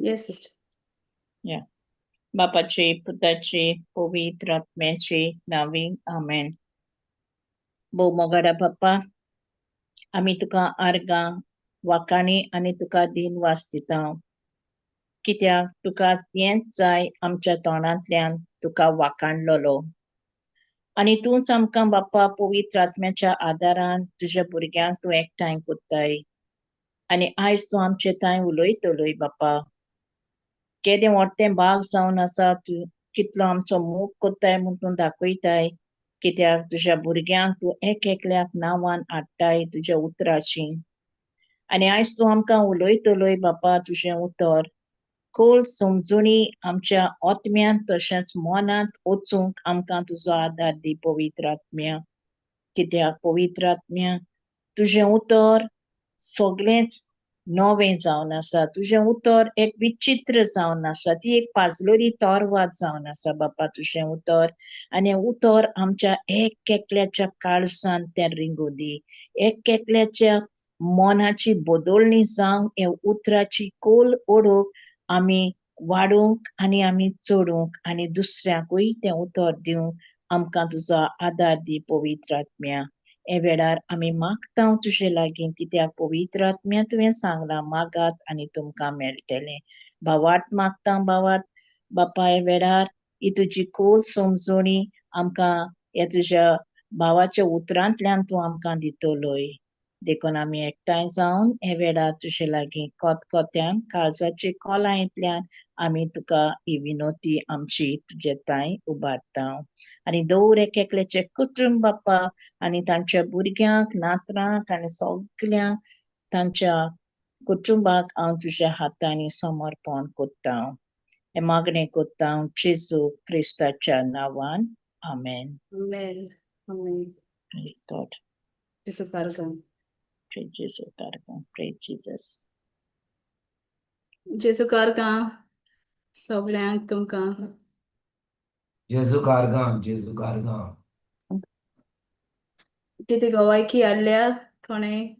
Yes sister. या. बापाचे, पुताचे, पवित्र आत्म्याचे नांवी, आमेन. भोव मोगाडा बाप्पा, आमी तुका आर्गां वाकाणी आनी तुका दिनवास दिता, कित्याक तुका हेंच जाय आमच्या तोंडांतल्यान तुका वाकाणलोलो. आनी तूंच आमकां बाप्पा पवित्र आत्म्याच्या आदारान तुज्या भुरग्यांक तूं एकठांय कोत्ताय आनी आयज तूं आमचे थांय उलयतलोय बाप्पा. केदें व्हडटें भाग जावन आसा, तूं कितलो आमचो मोग कोत्ताय म्हूण तूं दाखयताय, कित्याक तुज्या भुरग्यांक तूं एक एकल्याक नांवान हाडटाय तुज्या उतराची. आनी आयज तूं आमकां उलयतलोय बाप्पा, तुजें उतर खोल समजुणी आमच्या आत्म्यांत तशेंच मनांत वचूंक आमकां तुजो आदार दी पवित्र आत्म्या. कित्याक पवित्र आत्म्या तुजें उतर सगळेंच नवें जावन आसा, तुजें उतर एक विचित्र जावन आसा, ती एक पाजलोरी तरवाद जावन आसा बाप्पा तुजें उतर. आनी उतर आमच्या एक एकल्याच्या काळजान तें रिंगू दी, एक एकल्याच्या मनाची बदलणी जावंक ह्या उतराची खोल ओडूंक आमी वाडूंक आनी आमी चडूंक आनी दुसऱ्यांकूय तें उतर दिवंक आमकां तुजो आदार दी पवित्र आत्म्या. हे वेळार आमी मागता तुजे लागीं, कित्याक पवित्र आत्म्या तुवें सांगलां मागात आनी तुमकां मेळटलें. भावार्थ मागता भावार्थ बापा, हे वेळार ही तुजी खोल समजणी आमकां ह्या तुज्या भावाच्या उतरांतल्यान तूं आमकां दितलोय. देखून आमी एकठांय जावन हे वेळार तुजे लागीं कोतकोत्यान काळजाचे खोलायेंतल्यान आमी तुका ही विनोती आमची तुजे थांय उबारता. आनी दवर एक एकल्याचे कुटुंब बाप्पा आनी तांच्या भुरग्यांक, नातरांक आनी सगळ्यांक तांच्या कुटुंबाक हांव तुज्या हातांनी समर्पण कोत्ता. हें मागणें कोत्ता जेजू क्रिस्ताच्या नांवान, आमेन. आमेन. आमेन. Praise God. जेजू कारगां. Praise Jesus, Praise Jesus. जेजू कारगां सगळ्यांक तुमकां. जेजू कारगां, जेजू कारगां. कितें गोवायकी हाडल्या कोणें?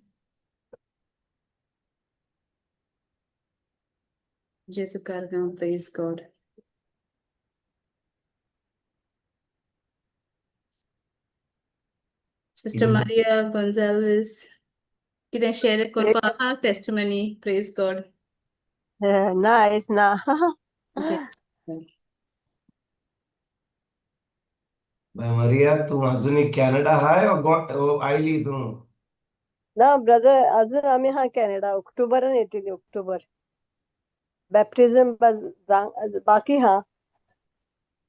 जेजू कारगां. Praise God. Sister Maria Gonsalves, कितें शेअर करपा आहा टेस्टिमनी? Praise God. ना, आयज ना. बाय मारिया, तूं अजूनही कॅनडा हाय आयली तूं? ना ब्रदर, अजून आमी हा कॅनडा. ऑक्टोबरान येतली, ऑक्टोबर. बॅप्टिझम बाकी हा.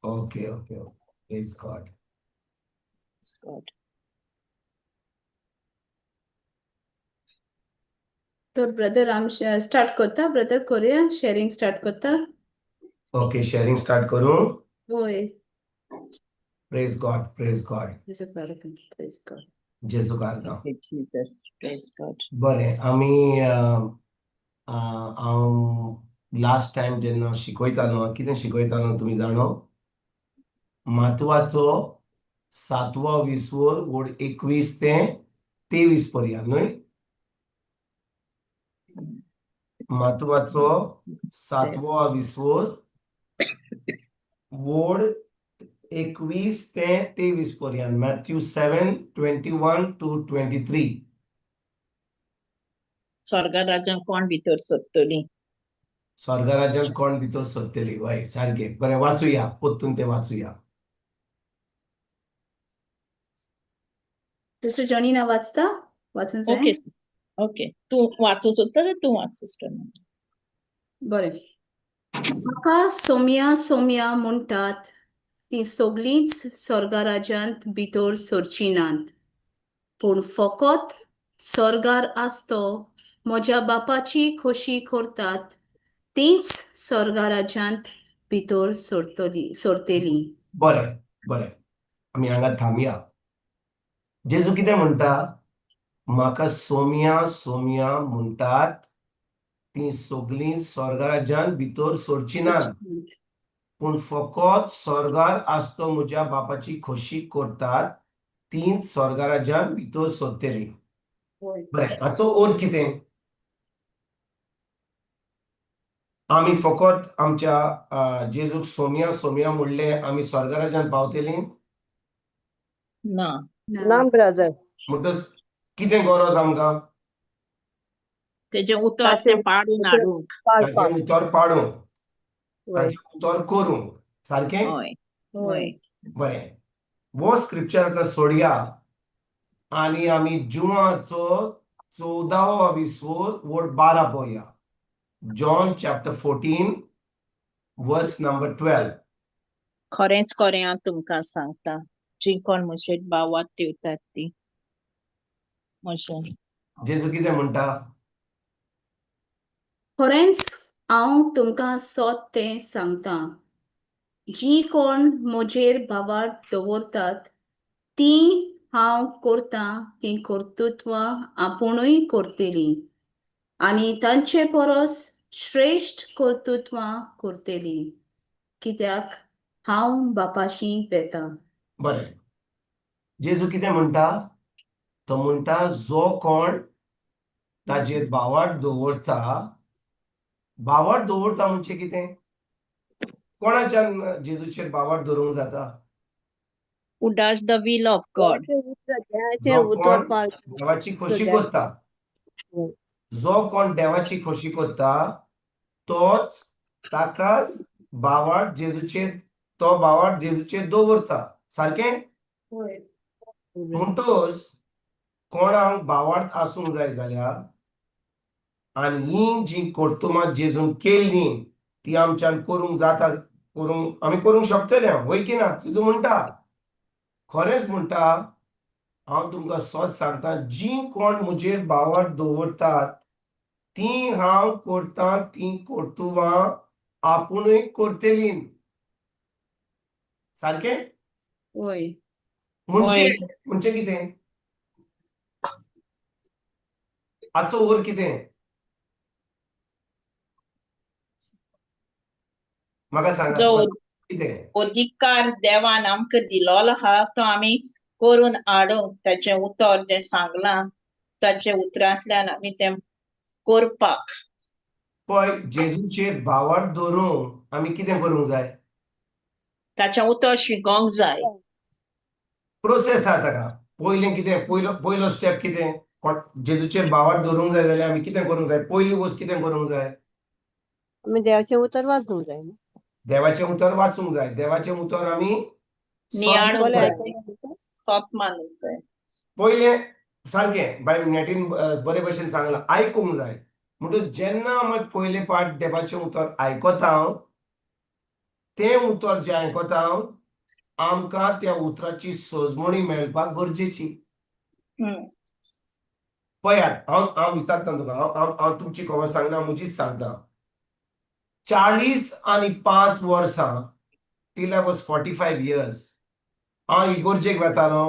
Okay okay, praise God. God. तर ब्रदर आम स्टार्ट करता, ब्रदर करूया शेअरिंग स्टार्ट करता. ओके, शेअरिंग स्टार्ट करूं? होय. Praise God, praise God. जेजू कारगां. Praise God. जेजू कारगां. Jesus. Praise God. बरें, आमी हांव लास्ट टायम जेन्ना शिकयतालो, कितें शिकयतालो तुमी जाणो? म्हत्वाचो सातवो विसवोर वोड 21 ते 23 पर्यंत न्हय? म्हत्वाचो सातवो विसवोर वोड 21 ते 23 पर्यंत, मॅथ्यू 7:21 to 23. स्वर्गराज्यान कोण भितर सरतली? स्वर्गराज्यान कोण भितर सरतली, वय सारकें. बरें, वाचुया, परतून तें वाचुया. सिस्टर जॉनीना वाचता? वाचून जाय? ओके ओके, तूं वाचूं सोदता तर तूं वाच सिस्टर. बरें. म्हाका सोम्या सोम्या म्हणटात तीं सगळींच स्वर्गराज्यांत भितर सरचीं नात, पूण फकत स्वर्गार आसतो म्हज्या बापाची खोशी करतात तींच स्वर्गराज्यांत भितर सरतली सरतलीं. बरें बरें, आमी हांगा थांबया. जेजू कितें म्हणटा? म्हाका सोम्या सोम्या म्हणटात तीं सगळीं स्वर्गराज्यान भितर सरचीं नात, पूण फकत स्वर्गार आसतो म्हज्या बापाची खोशी करतात तीं स्वर्गराज्यान भितर सरतलीं. बरें, हाचो अर्थ कितें? आमी फकत आमच्या जेजूक सोमया सोमया म्हणलें आमी स्वर्गराजान पावतलीं? ना. ना ब्रदर. म्हणटच कितें गरज आमकां? तेजें उतर तें पाडून हाडूंक. ताचें उतर पाडूंक, ताचें उतर करूंक. सारकें? हय हय. बरें, हो स्क्रिप्चर आतां सोडया आनी आमी जुवाचो 14वो विसवो वोट 12 पळोवया. John chapter 14 verse number 12. खरेंच खरें हांव तुमकां सांगता, जी कोण म्हजेर भावार्थ दिवतात ती म्हजें. जेजू कितें म्हणटा? खरेंच हांव तुमकां सत तें सांगता, जीं कोण म्हजेर भावार्थ दवरतात तीं हांव करतां तीं कर्तृत्वां आपुणूय करतलीं आनी तांचे परस श्रेश्ठ कर्तृत्वां करतलीं, कित्याक हांव बापाशी वेतां. बरें, जेजू कितें म्हणटा? तो म्हणटा जो कोण ताजेर भावार्थ दवरता. भावार्थ दवरता म्हणजे कितें? कोणाच्यान जेजूचेर भावार्थ दवरूंक जाता? Who does the will of God. जो कोण देवाची खोशी करता, जो कोण देवाची खोशी करता तोच ताकाच भावार्थ जेजूचेर, तो भावार्थ जेजूचेर दवरता. सारकें? म्हणटच कोणाक भावार्थ आसूंक जाय जाल्यार आनी हीं जीं कर्तुमां जेजून केल्लीं ती आमच्यान करूंक जाता, करूंक आमी करूंक शकतले, वय की ना? जेजू म्हणटा, खरेंच म्हणटा, हांव तुमकां सत सांगता, जीं कोण म्हजेर भावार्थ दवरतात तीं हांव करतां तीं कर्तुबां आपुणूय करतलीं. सारकें? वय. म्हणजे म्हणजे कितें? हाचो अर्थ कितें म्हाका सांगा? जो कितें अधिकार देवान आमकां दिलोलो आहा तो आमी करून हाडूंक, ताचें उतर जें सांगलां ताच्या उतरांतल्यान आमी तें करपाक. पळय, जेजूचेर भावार्थ दवरूंक आमी कितें करूंक जाय? ताचें उतर शिकोंक जाय. प्रोसेस आहा ताका. पयलें कितें? पयलो पयलो स्टेप कितें? जेजूचेर भावार्थ दवरूंक जाय जाल्यार आमी कितें करूंक जाय? पयली वस्त कितें करूंक जाय? आमी देवाचें उतर वाचूंक जाय. देवाचें उतर वाचूंक जाय. देवाचें उतर आमी नियाळूंक जाय, सत मानूंक जाय. पयलें सारकें बाय नेटीन बरे भशेन सांगलां, आयकूंक जाय. म्हणटच जेन्ना आमी पयले पाट देवाचें उतर आयकता, तें उतर जें आयकता आमकां त्या उतराची सजमणी मेळपाक गरजेची. पळयात, हांव हांव विचारता तुका, हांव हांव हांव तुमची खबर सांगना, म्हजीच सांगता. 45 वर्सां, till I was 45 years, हांव इगोर्जेक वेतालो,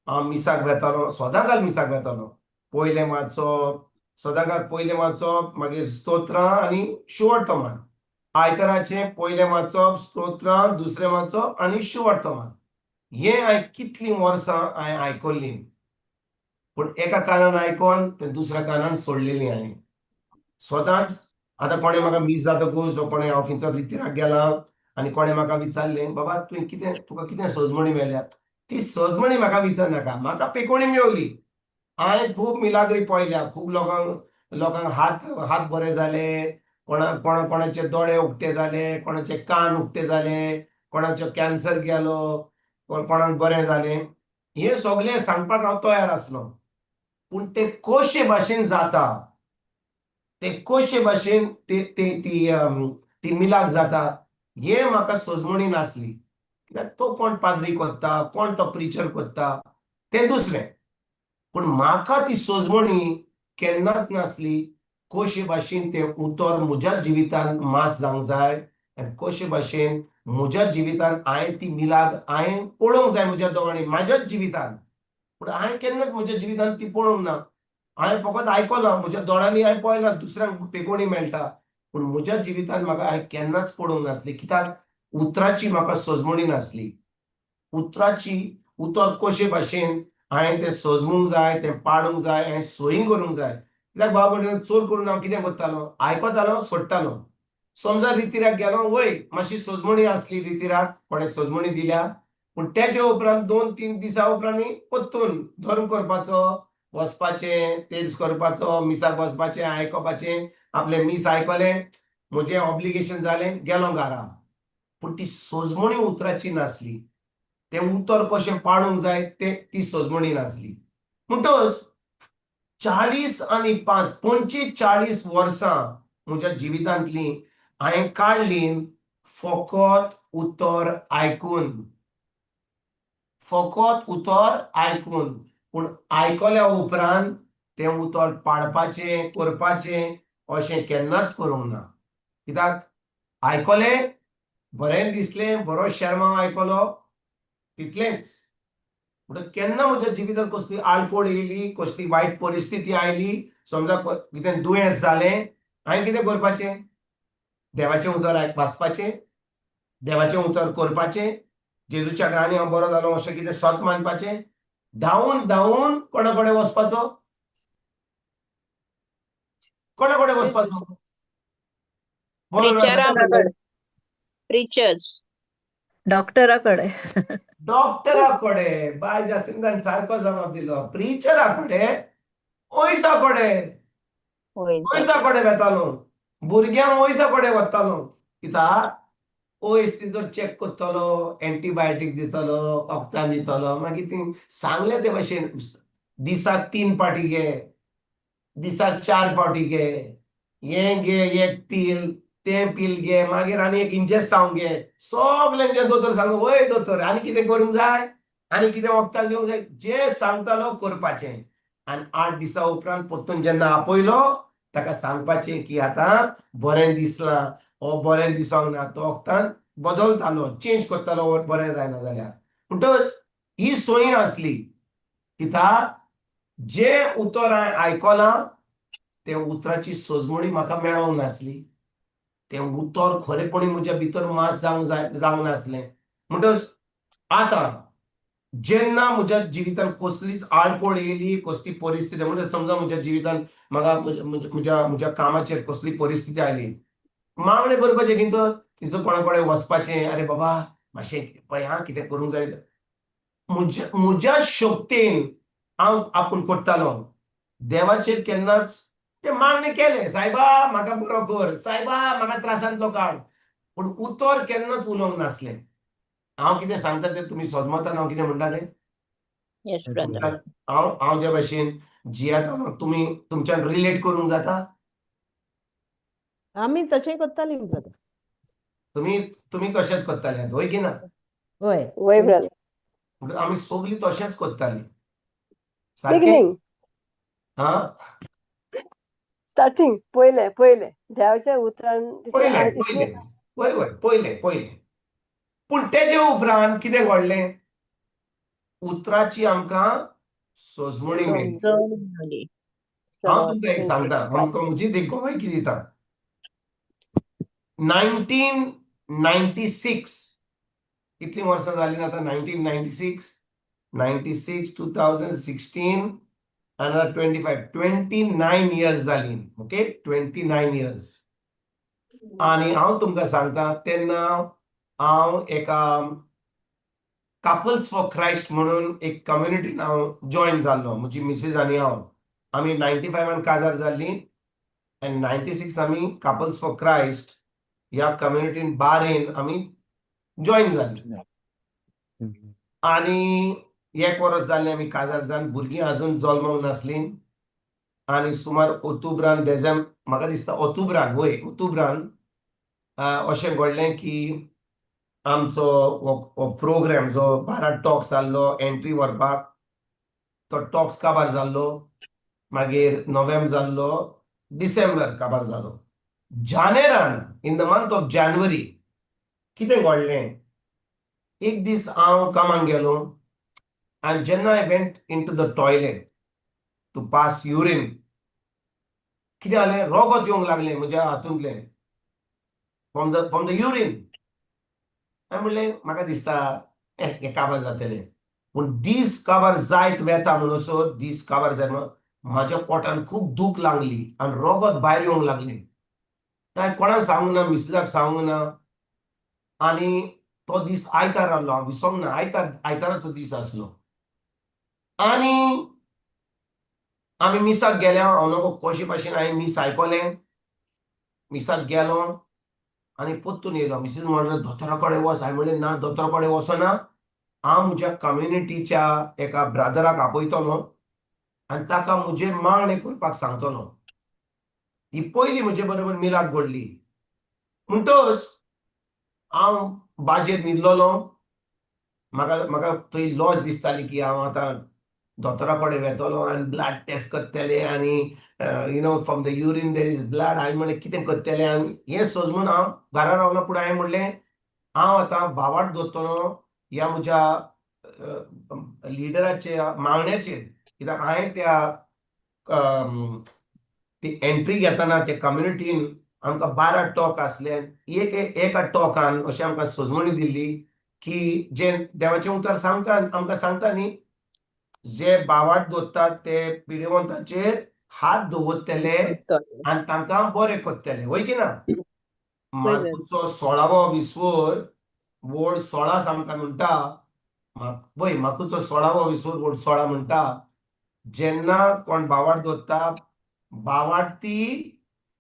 हांव मिसाक वेतालो, सदांकाल मिसाक वेतालो. पयलें वाचप, सदांकाल पयलें वाचप, मागीर स्तोत्रां आनी शुवर्तमान. आयताराचें पयलें वाचप, स्तोत्रां, दुसरें वाचप आनी शुवर्तमान. हें हांवें कितलीं वर्सां हांवें आयकल्लीं, पूण एका कानान आयकोन तें दुसऱ्या कानान सोडलेलीं हांवें सदांच. आतां कोणें म्हाका मीस जातकूच, कोणें हांव खंयचो रितीराक गेलां आनी कोणें म्हाका विचारलें, बाबा तुवें कितें, तुका कितें सजमणी मेळ्ळ्या? ती सजमणी म्हाका विचारनाका, म्हाका पेकोणी मेवली. हांवें खूब मिलाग्री पळयल्या, खूब लोकांक लोकांक हात हात बरे जाले, कोणा कोणा कोणाचे दोळे उक्ते जाले, कोणाचे कान उक्ते जाले, कोणाचो कॅन्सर गेलो, कोणाक बरें जालें. हें सगळें सांगपाक हांव तयार आसलो, पूण तें कशे भाशेन जाता, तें कशे भाशेन ती ती ती मिलाग जाता, हें म्हाका सजमणी नासली. कित्याक तो कोण पाद्री करता, कोण तो प्रिचर करता तें दुसरें, पूण म्हाका ती सजमणी केन्नाच नासली कशे भाशेन तें उतर म्हज्या जिवितान मास जावंक जाय आनी कशे भाशेन म्हज्या जिवितान हांवें ती मिलाग हांवें पळोवंक जाय म्हज्या दोळ्यांनी म्हाज्याच जिवितान. पूण हांवें केन्नाच म्हज्या जिवितान ती पळोवंक ना. हांवें फकत आयकलां, म्हज्या दोळ्यांनी हांवें पळयलां दुसऱ्यांक पेकोणी मेळटा, पूण म्हज्या जिवितान म्हाका हांवें केन्नाच पळोवंक नासली. कित्याक उतराची म्हाका सजमणी नासली. उतराची उतर कशे भाशेन हांवें तें सजमूंक जाय, तें पाडूंक जाय, हांवें सोयी करूंक जाय. कित्याक बाबा चड करून हांव कितें करतालो, आयकतालो, सोडटालो. समजा रितिराक गेलो, वय मातशी सजमणी आसली रितिराक, कोणें सजमणी दिल्या, पूण तेच्या उपरांत 2-3 दिसा उपरांत परतून धर्म करपाचो, वचपाचें, तेर्स करपाचो, मिसाक वचपाचें, आयकोपाचें, आपलें मीस आयकलें, म्हजें ऑब्लिगेशन जालें, गेलो घरा. पूण ती सजमणी उतराची नासली. तें उतर कशें पाळूंक जाय तें ती सजमणी नासली. म्हणटच 40 आनी 5, 45 वर्सां म्हज्या जिवितांतलीं हांवें काडलीं फकत उतर आयकून, फकत उतर आयकून. पूण आयकल्या उपरांत तें उतर पाळपाचें, करपाचें अशें केन्नाच करूंक ना. कित्याक आयकलें, बरें दिसलें, बरो शेर्मांव आयकलो, तितलेंच. म्हणटकच केन्ना म्हज्या जिवितांत कसली आडखळ येयली, कसली वायट परिस्थिती आयली, समजा कितें दुयेंस जालें, हांवें कितें करपाचें? देवाचें उतर वाचपाचें, देवाचें उतर करपाचें, जेजूच्या घरांनी हांव बरो जालो अशें कितें सत मानपाचें, धांवून धांवून कोणा कडेन वचपाचो, कोणा कडेन वचपाचो? बरो प्रिचर्स, डॉक्टरा कडे. डॉक्टरा कडे. बाय जासिंदान सारको जबाब दिलो. प्रिचरा कडे, वयसा कडे, वयसा कडे वेतालो. भुरग्यांक वयसा कडे वतालो. कित्याक वयस तिचो चॅक करतलो, एंटीबायोटीक दितलो, वखदां दितलो, मागीर ती सांगले ते भशेन दिसाक 3 पाटी घे, दिसाक 4 पाटी घे, हें घे, एक पील, तें पील घे, मागीर आनी एक इंजेक्सांव घे. सगळें जें दोतोर सांगलो, वय दोतोर आनी कितें करूंक जाय, आनी कितें वखदां घेवंक जाय, जें सांगतालो करपाचें. आनी 8 दिसां उपरांत परतून जेन्ना आपयलो ताका सांगपाचें की आतां बरें दिसलां ओ बरें दिसोंक ना, तो वखदान बदलतालो, चेंज करतालो बरें जायना जाल्यार. म्हणटच ही सोयी आसली. कित्याक जें उतर हांवें आयकलां तें उतराची सजमणी म्हाका मेळोंक नासली. तें उतर खरेपणी म्हज्या भितर मास जावंक नासलें. म्हणटच आतां जेन्ना म्हज्या जिवितांत कसलीच आडखळ येयली, कसली परिस्थिती, म्हणजे समजा म्हज्या जिवितांत म्हाका म्हज्या म्हज्या कामाचेर कसली परिस्थिती आयली, मागणें करपाचें खंयचो तिचो कोणा कडेन वचपाचें, अरे बाबा मातशें पळय आं कितें करूंक जाय, म्हज्या म्हज्या शक्तेन हांव आपूण करतालो. देवाचेर केन्नाच तें मागणें केलें, सायबा म्हाका बरो कर, सायबा म्हाका त्रासांतलो काड, पूण उतर केन्नाच उलोवंक नासलें. हांव कितें सांगता तें तुमी सजमता हांव कितें म्हणटा तें? हांव हांव ज्या भशेन जियेतालो तुमी तुमच्यान रिलेट करूंक जाता? आमी तशें करतालीं ब्रदर. तुमी तुमी तशेंच करताले वय की ना? वय वय ब्रदर. आमी सगळीं तशेंच करतालीं सारकें. हा स्टार्टींग पयलें पयलें देवाच्या उतरान पयलें पयलें वय वय पयलें पयलें. पूण तेजे उपरांत कितें घडलें, उतराची आमकां सजमणी मेळ्ळी. हांव तुमकां एक सांगता, आमकां म्हजीच एक गोवायकी दिता. 1996, कितलीं वर्सां जालीं आतां? 1996, 96, 2016 आनी 25, 29 इयर्स जालीं. Okay, 29 years. आनी हांव तुमकां सांगता, तेन्ना हांव एका कपल्स फॉर क्रायस्ट म्हणून एक कम्युनिटीन हांव जॉयन जाल्लो. म्हजी मिसेस आनी हांव, आमी 95 काजार जाल्लीं आनी 96 आमी कपल्स फॉर क्रायस्ट ह्या कम्युनिटीन बारेन आमी जॉयन जालीं. आनी 1 वर्स जाल्लें आमी काजार जावन, भुरगीं आजून जल्मोंक नासलीं. आनी सुमार ओक्तुबरान, देझेंबर, म्हाका दिसता ओक्तुबरान, वय ओक्तुबरान अशें घडलें की आमचो हो प्रोग्राम जो 12 टॉक्स जाल्लो एंट्री व्हरपाक, तो टॉक्स काबार जाल्लो, मागीर नोव्हेंबर जाल्लो, डिसेंबर काबार जालो. जानेरान, in the month of January, कितें घडलें, एक दीस हांव कामाक गेलो आनी जेन्ना I went into the toilet to pass urine, कितें जालें, रोगत येवंक लागलें म्हज्या हातूंतलें, फ्रॉम the urine. हांवें म्हणलें म्हाका दिसता हें काबार जातलें. पूण दीस काबार जायत वेता म्हणसर, दीस काबार जाय म्हज्या पोटान खूब दूख लागली आनी रोगत भायर येवंक लागलें. हांवें कोणाक सांगूंक ना, मिसेसाक सांगूंक ना. आनी तो दीस आयतार आहलो, हांव विसरोंक ना, आयतार, आयताराचो दीस आसलो. आनी आमी मिसाक गेल्या, हांव नको कशे भाशेन हांवें मीस आयकलें, मिसाक गेलो आनी परतून येयलो. मिसीस म्हणलें दोतोरा कडेन वच. हांवें म्हणलें ना, दोतोरा कडेन वचना, हांव म्हज्या कम्युनिटीच्या एका ब्रादराक आपयतलो आनी ताका म्हजेर मागणें करपाक सांगतलो. ही पयली म्हजे बरोबर मिलाक घडली. म्हणटच हांव बाजेर न्हिदलोलो. म्हाका म्हाका थंय लॉस दिसताली की हांव आतां दोतोरा कडेन वेतलो आनी ब्लड टेस्ट करतले आनी you know from the urine there is blood. हांवें म्हणलें कितें करतलें आनी हें सजमून हांव घरा रावलो. पूण हांवें म्हणलें हांव आतां भावार्थ दवरतलो ह्या म्हज्या लिडराच्या मागण्याचेर, कित्याक हांवें त्या ती एंट्री घेतना ते कम्युनिटीन आमकां 12 टॉक आसले. एक एका टॉकान अशें आमकां सजमणी दिल्ली की जे देवाचें उतर सांगता आमकां सांगता न्ही, जे भावार्थ दवरतात ते पिडेवंताचेर हात दवरतले आनी तांकां बरें करतले, वय की ना? मार्कुचो 16वो विस्वर वोड 16 आमकां म्हणटा, वय मार्कुचो 16वो विस्वर वोड 16 म्हणटा, जेन्ना कोण भावार्थ दवरता भावार्थी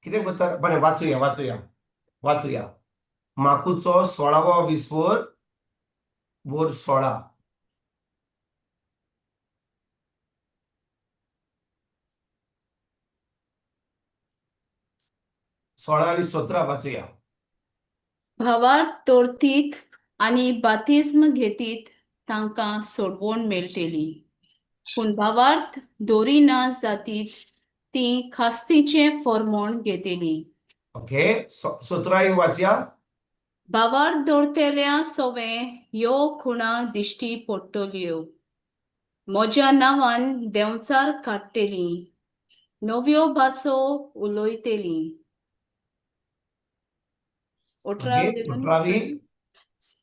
कितें करता? बरें वाचुया वाचुया वाचुया. मार्कुचो 16वो विस्वर वोड 16. 16 आनी 17 वाचुया. भावार्थ दवरतीत आनी बातिज्म घेतीत तांकां सोडवण मेळटली, पूण भावार्थ दवरिना जातीत तीं खास्तीचें फॉर्मोण घेतली. ओके, 17 वाचया. भावार्थ दवरतल्या सवें ह्यो खुणा दिश्टी पडटल्यो, म्हज्या नांवान देंवचार काडटलीं, नव्यो भासो उलयतलीं. 18. 18वी.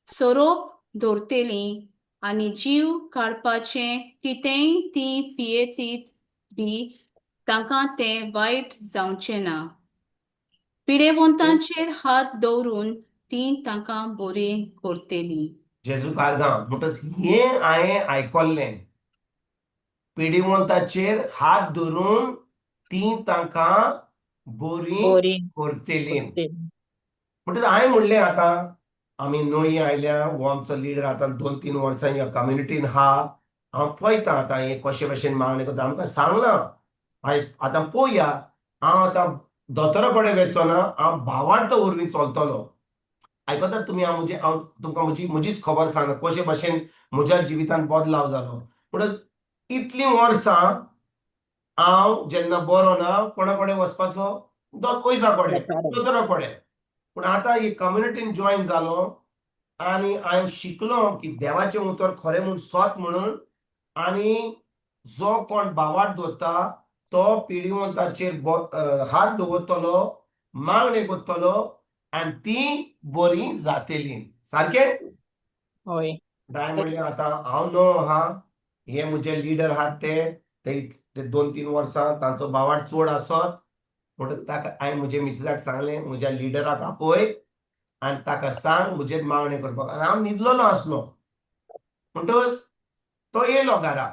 सोरोप धरतलीं आनी जीव काडपाचें कितेंय तीं पियेतीत बी तांकां तें वायट जावचें ना. पिडेवंतांचेर हात दवरून तीं तांकां बरीं करतलीं. जेजू कारगांव. म्हणटच हें हांवें आयकल्लें, पिडिवंताचेर हात धरून तीं तांकां बरीं बरी करतलीं. म्हणटच हांवें म्हणलें आतां आमी नवी आयल्या, हो आमचो लिडर आतां 2-3 वर्सां ह्या कम्युनिटीन आहा, हांव पळयतां आतां हें कशे भशेन मागणें करता. आमकां सांगलां आयज, आतां पळोवया. हांव आतां दोतोरा कडेन वचचो ना, हांव भावार्थ वरवीं चलतलो. आयकतात तुमी? हांव म्हजें हांव तुमकां म्हजी म्हजीच खबर सांगता कशे भशेन म्हज्या जिवितांत बदलाव जालो. म्हणटच इतलीं वर्सां हांव जेन्ना बरो ना कोणा कडेन वचपाचो, वयजा कडेन, दोतोरा कडेन. पूण आतां ही कम्युनिटीन जॉयन जालो आनी हांव शिकलो की देवाचें उतर खरें म्हूण, सत म्हणून, आनी जो कोण भावार्थ दवरता तो पिडिवंताचेर हात दवरतलो, मागणें करतलो आनी ती बरी जातली. सारकें? हय. काय म्हणलें आतां हांव न्हू आहा, हे म्हजे लिडर आहात ते ते 2-3 वर्सां तांचो भावार्थ चड आसत. म्हणटच ताका हांवें म्हज्या मिसेसाक सांगलें म्हज्या लिडराक आपय आनी ताका सांग म्हजेर मागणें करपाक. आनी हांव न्हिदलोलो आसलो. म्हणटच तो येयलो घरा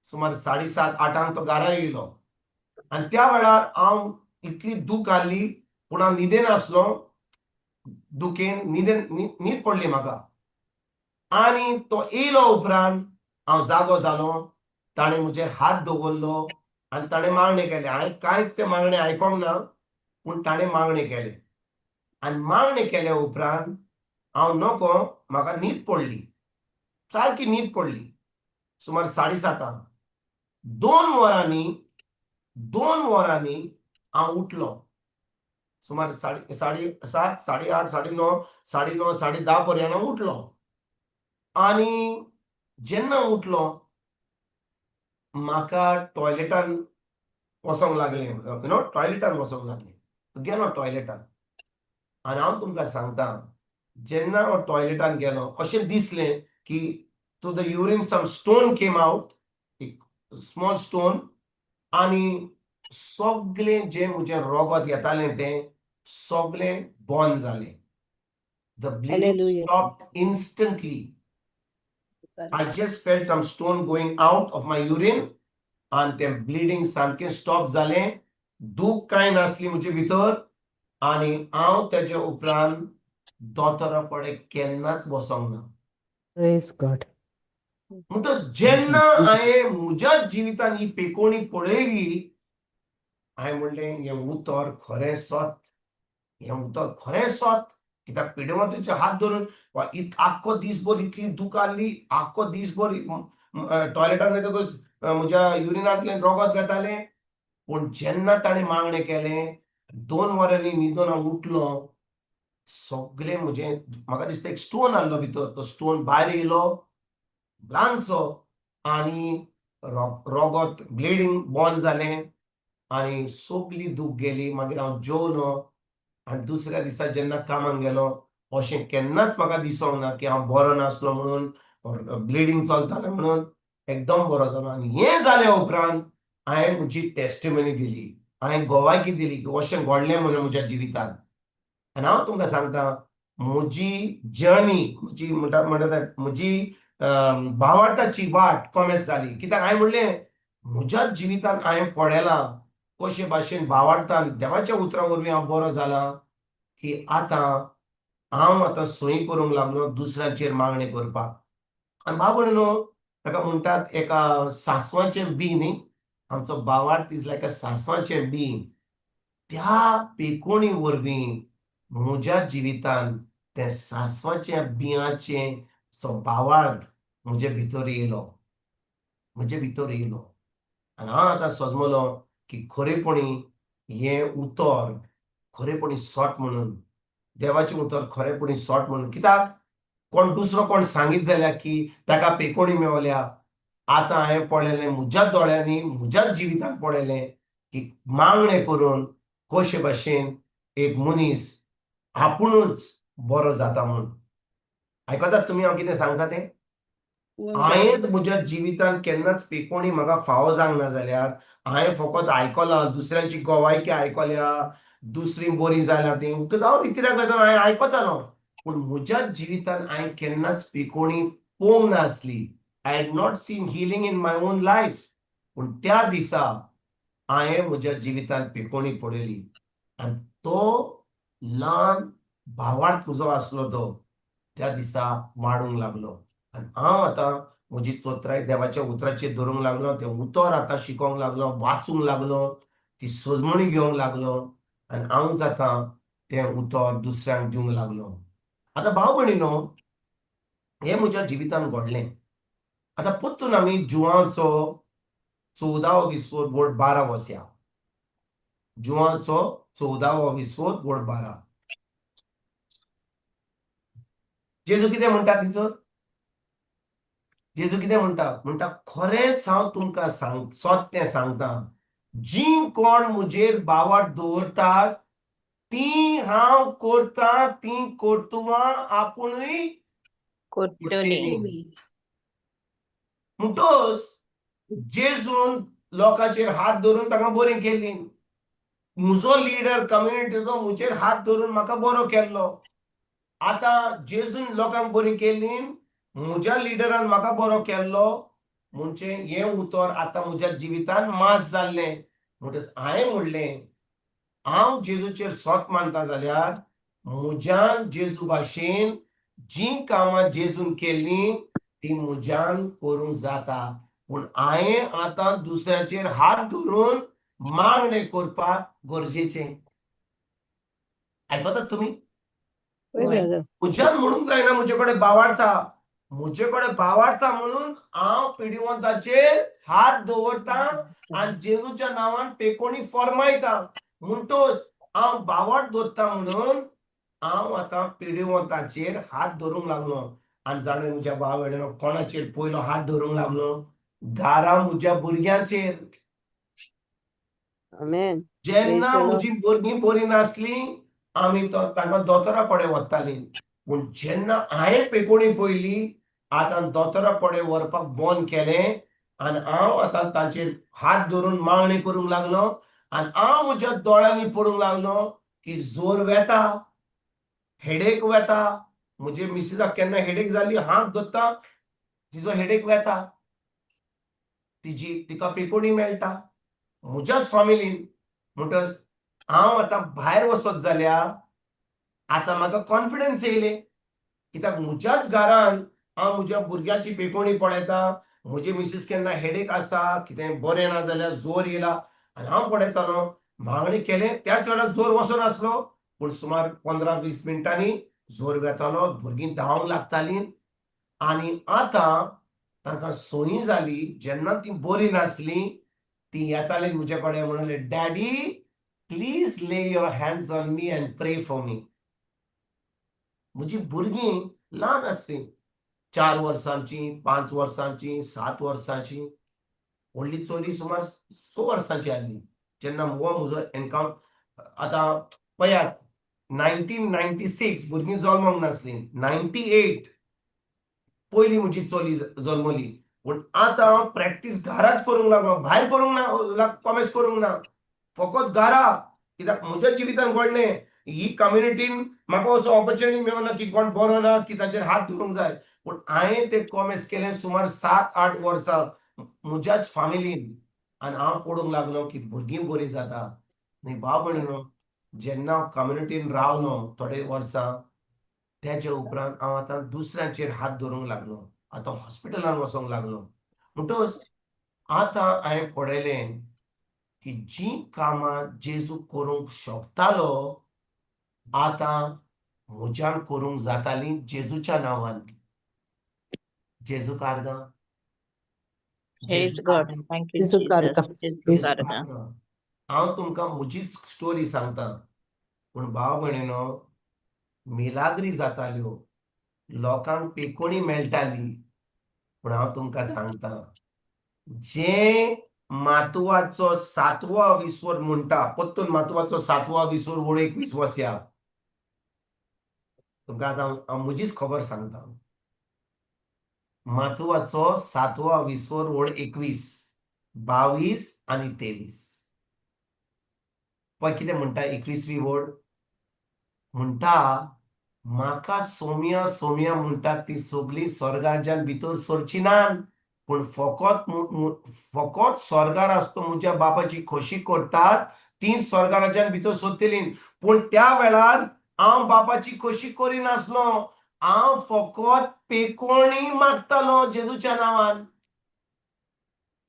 सुमार 7:30-8 तो घरा येयलो आनी त्या वेळार हांव इतली दूख आहली, पूण हांव न्हिदेन आसलो, दुखेन न्हिदेन न्हीद पडली म्हाका. आनी तो येयलो उपरांत हांव जागो जालो, ताणें म्हजेर हात दवरलो आनी ताणें मागणें केलें. हांवें कांयच तें मागणें आयकोंक ना, पूण ताणें मागणें केलें आनी मागणें केल्या उपरांत हांव नको, म्हाका न्हीद पडली, सारकी न्हीद पडली सुमार 7:30. 2 वरांनी, 2 वरांनी हांव उठलो सुमार 7:30, 8:30, 9:30, 9:30, 10:30 पर्यंत हांव उठलो. आनी जेन्ना उठलो म्हाका टॉयलेटान वचोंक लागलें, you know टॉयलेटान वचोंक लागलें. गेलो टॉयलेटान आनी हांव तुमकां सांगता, जेन्ना हांव टॉयलेटान गेलो अशें दिसलें की to the urine some stone came out, एक स्मॉल स्टोन, आनी सगळें जें म्हजें रगत येतालें तें सगळें बंद जालें. The bleeding Hallelujah. Stopped instantly. I just felt some stone going out of my urine आनी तें ब्लिडींग सामकें स्टॉप जालें. दूख कांय नासली म्हजे भितर आनी हांव तेजे उपरांत दोतोरा कडेन केन्नाच वचोंक ना. Praise God. म्हणटच जेन्ना हांवें म्हज्याच जिवितान ही पेकोणी पळयली, हांवें म्हणलें, हें उतर खरें सत, हें उतर खरें सत. कित्याक पिडेवंताचे हात धरून वा आख्खो दीसभर इतली दूख आहली, आख्खो दीसभर टॉयलेटान वयतकच म्हज्या युरिनांतल्यान रगत वेतालें. पूण जेन्ना ताणें मागणें केलें, 2 वरांनी न्हिदोन हांव उठलो, सगळें म्हजें, म्हाका दिसता एक स्टोन आहलो भितर, तो स्टोन भायर येयलो ल्हानसो आनी रगत ब्लिडींग बंद जालें आनी सगली दूख गेली. मागीर हांव जेवलो आनी दुसऱ्या दिसा जेन्ना कामाक गेलो, अशें केन्नाच म्हाका दिसोंक ना की हांव बरो नासलो म्हणून, ब्लिडींग चलतालें म्हणून. एकदम बरो जालो. आनी हें जाल्या उपरांत हांवें म्हजी टेस्टिमनी दिली, हांवें गोवायकी दिली की अशें घडलें म्हणून म्हज्या जिवितांत. आनी हांव तुमकां सांगता, म्हजी जर्नी, म्हजी म्हणटा म्हणटा म्हजी भावार्थाची वाट कॉमेस जाली. कित्याक हांवें म्हणलें, म्हज्याच जिवितांत हांवें पळयलां कशे भाशेन भावार्थान देवाच्या उतरा वरवीं हांव बरो जाला, की आतां हांव आतां सोयी करूंक लागलो दुसऱ्यांचेर मागणें करपाक. आनी भाव भयणीनो, ताका म्हणटात एका सांसवाचें बी न्ही. आमचो भावार्थ is लायक अ सांसवाचें बी. त्या पेकोणी वरवीं म्हज्या जिवितान तें सांसवाच्या बियांचें सो भावार्थ म्हजे भितर येयलो, म्हजे भितर येयलो. आनी हांव आतां सजमलो की खरेपणी हें उतर खरेपणी सत म्हणून, देवाचें उतर खरेपणी सत म्हणून. कित्याक कोण दुसरो कोण सांगीत जाल्यार की ताका पेकोणी मेवल्या, आतां हांवें पळयलें म्हज्याच दोळ्यांनी, म्हज्याच जिवितांत पळयलें की मागणें करून कशे भाशेन एक मनीस आपुणूच बरो जाता म्हूण. आयकतात तुमी हांव कितें सांगता तें? हांवेंच म्हज्या जिवितांत केन्नाच पेकोणी म्हाका फावो जावंक ना जाल्यार, हांवें फकत आयकलां, दुसऱ्यांची गोवायकी आयकल्या, दुसरी बरी जाल्या ती. हांव रितिराक वेतना हांवें आयकतालो, पूण म्हज्या जिवितांत हांवें केन्नाच पेकोणी पळोवंक नासली. I had not seen healing in my own life. पूण त्या दिसा हांवें म्हज्या जिवितांत पेकोणी पळयली आनी तो ल्हान भावार्थ म्हजो आसलो तो त्या दिसा वाडूंक लागलो. आनी हांव आतां म्हजी चोत्राय देवाच्या उतराचेर धरूंक लागलो, तें उतर आतां शिकोंक लागलो, वाचूंक लागलो, ती सजमणी घेवंक लागलो आनी हांवच आतां तें उतर दुसऱ्यांक दिवंक लागलो. आतां भाव भयणीनो, हें म्हज्या जिवितांत घडलें. आतां परतून आमी जुवांचो 14वो विस्वोर वोड 12 वसया. जुवांचो 14वो विस्वोर वोड 12. जेजू कितें म्हणटा थंयसर? जेजू कितें म्हणटा? म्हणटा, खरेंच हांव तुमकां सांग सत तें सांगता, जीं कोण म्हजेर भावार्थ दवरतात तीं हांव करता तीं कर्तुवां आपुणूय करतली. म्हणटोच जेजून लोकांचेर हात धरून ताका बरी केली. म्हजो लिडर कम्युनिटीचो म्हजेर हात धरून म्हाका बरो केल्लो. आतां जेजून लोकांक बरी केली, म्हज्या लिडरान म्हाका बरो केल्लो, म्हणजे हें उतर आतां म्हज्या जिवितान मास जाल्लें. म्हणटच हांवें म्हणलें, हांव जेजूचेर सत मानता जाल्यार म्हज्यान जेजू भाशेन जीं कामां जेजून केल्लीं तीं म्हज्यान करूंक जाता, पूण हांवें आतां दुसऱ्याचेर हात धरून मागणें करपाक गरजेचें. आयकतात तुमी? वय ब्रदर. म्हज्यान म्हणूंक जायना म्हजे कडेन भावार्था, म्हजे कडेन भावार्था म्हणून हांव पिडिवंताचेर हात दवरता आनी जेजूच्या नांवान पेकोणी फॉर्मायता. म्हणटोच हांव भावार्थ दवरता म्हणून हांव आतां पिडिवंताचेर हात धरूंक लागलो. आनी जाणें म्हज्या भाव भयणीनो, कोणाचेर पयलो हात धरूंक लागलो? घरा म्हज्या भुरग्यांचेर. आमेन. जेन्ना Praise the Lord. म्हजी भुरगीं बरीं नासलीं, आमी तो तांकां दोतोरा कडेन वतालीं. पूण जेन्ना हांवें पेकोणी पळयली, आतां दोतोरा कडेन व्हरपाक बंद केलें आनी हांव आतां तांचेर हात धरून मागणी करूंक लागलो आनी हांव म्हज्या दोळ्यांनी पळोवंक लागलो. की जोर वेता, हेडेक वेता. म्हजे मिसिसाक केन्ना हेडेक जाली, हात धरता, तिजो हेडेक वेता, तिजी तिका पेकोणी मेळटा. म्हज्याच फामिलीन. म्हणटच हांव आतां भायर वचत जाल्यार आतां म्हाका कॉन्फिडन्स येयले, कित्याक म्हज्याच घरान हांव म्हज्या भुरग्याची पेकोणी पळयता. म्हजे मिसीस केन्ना हेडेक आसा, कितें बरें ना जाल्यार, जोर येयला आनी हांव पळयतालो, मागणी केलें, त्याच वेळार जोर वचोन आसलो, पूण सुमार 15-20 मिनटांनी जोर वेतालो, भुरगीं धांवंक लागतालीं. आनी आतां तांकां सोयी जाली, जेन्ना ती बरी नासली, ती येताली म्हजे कडेन, म्हणले, "Daddy, please lay your hands on me and pray for me." म्हजी भुरगीं ल्हान आसलीं, 4 वर्सांची, 5 वर्सांची, 7 वर्सांची. व्हडली चली सुमार 6 वर्सांची आसली जेन्ना हो म्हजो एनकावंट. आतां पळयात, 1996 भुरगीं जल्मोंक नासलीं, 98 पयली म्हजी चली जल्मली. पूण आतां हांव प्रॅक्टीस घराच करूंक लागलो, भायर करूंक ना, कॉमेस करूंक ना, फकत घरा. कित्याक म्हज्या जिवितान घडलें, ही कम्युनिटीन म्हाका असो ऑपॉर्च्युनिटी मेळना की कोण बरो ना की तांचेर हात धरूंक जाय. पूण हांवें ते कॉमेस केलें सुमार 7-8 वर्सां म्हज्याच फामिलीन आनी हांव पडूंक लागलो की भुरगीं बरीं जाता. न्ही भाव भयणीनो, जेन्ना हांव कम्युनिटीन रावलो थोडे वर्सां, त्याच्या उपरांत हांव आतां दुसऱ्यांचेर हात धरूंक लागलो, आतां हॉस्पिटलान वचोंक लागलो. म्हणटच आतां हांवें पळयलें की जीं कामां जेजू करूंक शकतालो, आतां म्हज्यान करूंक जातालीं जेजूच्या नांवान. जेजू कारगा. Praise God. Thank you, जेजू Jesus. कारगा. जेजू Praise कारगा. हांव तुमकां म्हजीच स्टोरी सांगता, पूण भाव भयणीनो, मिलाग्री जाताल्यो, लोकांक पेकोणी मेळटाली, पूण हांव तुमकां सांगता, जे मातुवाचो सातवो विस्वर म्हणटा, परतून मातुवाचो सातवो विस्वर वळ 21 वसया. तुमकां आतां हांव म्हजीच खबर सांगता. मातुवाचो सातवो विस्वर वळ 21, 22 आनी 23. पळय कितें म्हणटा. 21वी वळ म्हणटा, म्हाका सोम्या सोम्या म्हणटात ती सगळीं स्वर्गाच्यान भितर सरची नात, पूण फकत फकत स्वर्गार आसतो म्हज्या बापाची खोशी करतात ती स्वर्गाराज्यान भितर सरतली. पूण त्या वेळार हांव बापाची खोशी करिनासलो, हांव फकत पेकोणी मागतालो जेजूच्या नांवान.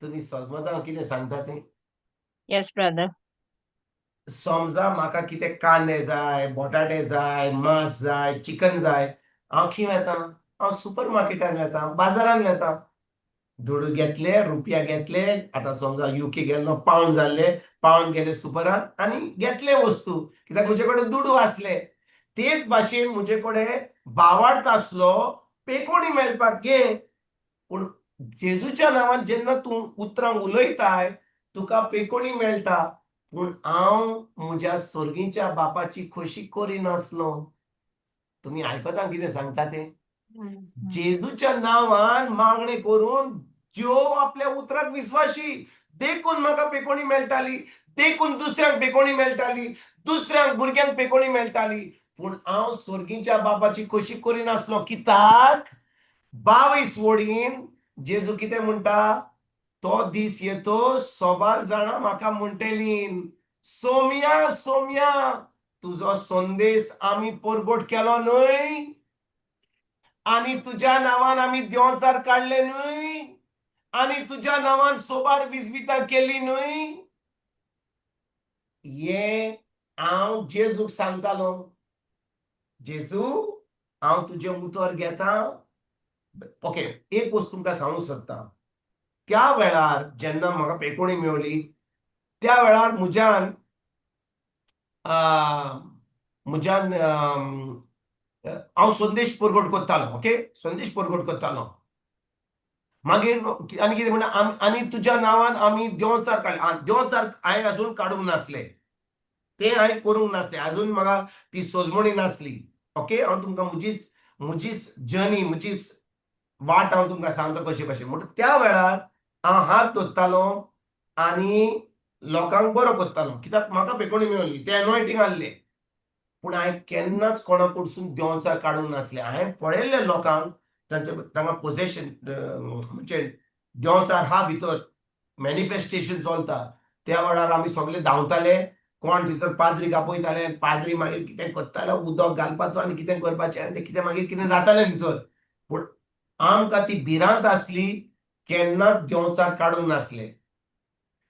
तुमी समजता कितें सांगता तें? Yes, brother. समजा म्हाका कितें कांदे जाय, बटाटे जाय, मांस जाय, चिकन जाय, हांव खंय वेता? हांव सुपर मार्केटान वेता, बाजारान वेता. दुडू घेतले, रुपया घेतले. आतां समजा युके गेल्लो, पावंड जाल्ले, पावंड गेले सुपरान आनी घेतले वस्तू, कित्याक म्हजे कडेन दुडू आसले. तेच भाशेन म्हजे कडेन भावार्थ आसलो पेकोणी मेळपाक घे, पूण जेजूच्या नांवान जेन्ना तूं उतरां उलयताय, तुका पेकोणी मेळटा. पूण हांव म्हज्या स्वर्गीच्या बापाची खोशी करिनासलो. तुमी आयकता कितें सांगता तें? जेजूच्या नांवान मागणें करून, देव आपल्या उतराक विस्वाशी, देखून म्हाका पेकोणी मेळटाली, देखून दुसऱ्यांक पेकोणी मेळटाली, दुसऱ्यांक भुरग्यांक पेकोणी मेळटाली. पूण हांव स्वर्गीच्या बापाची खोशी करिनासलो, कित्याक 22 वडीन जेजू कितें म्हणटा? तो दीस येतो, सोबार जाणां म्हाका म्हणटेलीं, सोम्या सोम्या, तुजो संदेश आमी परगट केलो न्हय आनी तुज्या नांवान आमी देंवचार काडले न्हय आनी तुज्या नांवान सोबार विजवितां केली न्हय? हे हांव जेजूक सांगतालो, जेजू, हांव तुजें उतर घेता. ओके, एक वस्तू तुमकां सांगूंक सोदता. त्या वेळार जेन्ना म्हाका पेकोणी मेवली, त्या वेळार म्हज्यान म्हज्यान हांव संदेश परगट करतालो. ओके, संदेश परगट करतालो. मागीर आनी कितें म्हणटा, आनी तुज्या नांवान आमी देंवचार काडले. देंवचार हांवें अजून काडूंक नासले, तें हांवें करूंक नासलें, अजून म्हाका ती सोजमणी नासली. ओके, हांव तुमकां म्हजीच म्हजीच जर्नी, म्हजीच वाट हांव तुमकां सांगता कशें कशें. म्हणटा, त्या वेळार हांव हात धरतालो आनी लोकांक बरो करतालो, कित्याक म्हाका पेकोणी मेवली, तें एनॉयटींग आहलें. पूण हांवें केन्नाच कोणा कडसून देंवचार काडूंक नासलें. हांवें पळयल्लें लोकांक तांचे तांकां पोजेशन म्हणजे देंवचार हा भितर मॅनिफेस्टेशन चलता. त्या वेळार आमी सगळे धांवताले, कोण भितर पाद्रीक आपयताले, पाद्री मागीर कितें करताले, उदक घालपाचो आनी कितें करपाचें आनी तें कितें मागीर कितें जातालें भितर. पूण आमकां ती भिरांत आसली, केन्नाच देंवचार काडूंक नासले.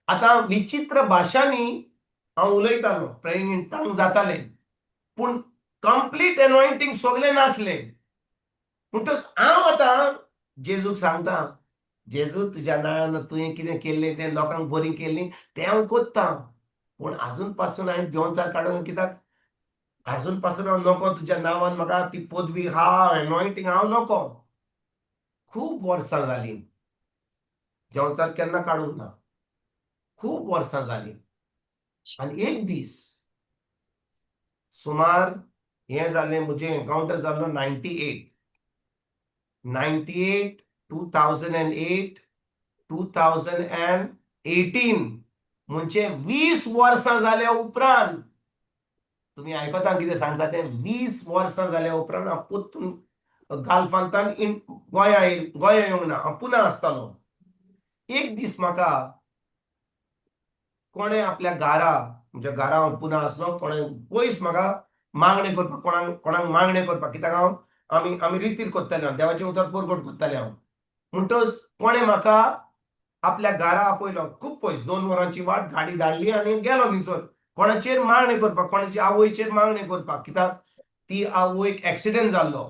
आतां विचित्र भाशांनी हांव उलयतालो, प्रेइंग इन टंग जातालें, पूण कंप्लीट एनॉयंटींग सगळें नासलें. म्हणटच हांव आतां जेजूक सांगता, जेजू तुज्या नांवान तुवें कितें केल्लें तें लोकांक बरी केल्ली तें हांव कोत्तां, पूण आजून पासून हांवें देंवचार काडून कित्याक आजून पासून हांव नको तुज्या नांवान म्हाका ती पदवी हा एनॉयंटींग हांव नको. खूब वर्सां जालीं देंवचार केन्ना काडूंक ना, खूब वर्सां जालीं. आनी एक दीस सुमार हें जालें, म्हजें एनकावंटर जाल्लो 98, 98, 2008, 2018, म्हणजे 20 वर्सां जाल्या उपरांत. तुमी आयकता कितें सांगता तें? 20 वर्सां जाल्या उपरांत हांव परतून गाल्फांतान गोंया गोंया येवंक ना, हांव पुना आसतालो. एक दीस म्हाका कोणें आपल्या घरा, म्हज्या घरा हांव पुना आसलो, कोणें पयस म्हाका मागणें करपाक, कोणाक कोणाक मागणें करपाक, कित्याक हांव आमी आमी रितीर करताले, हांव देवाचें उतर परगट करताले हांव. म्हणटच कोणें म्हाका आपल्या घरा आपयलो, खूब पयस 2 वरांची वाट, गाडी धाडली आनी गेलो थंयसर कोणाचेर मागणें करपाक, कोणाची आवयचेर मागणें करपाक, कित्याक ती आवयक एक्सिडंट जाल्लो.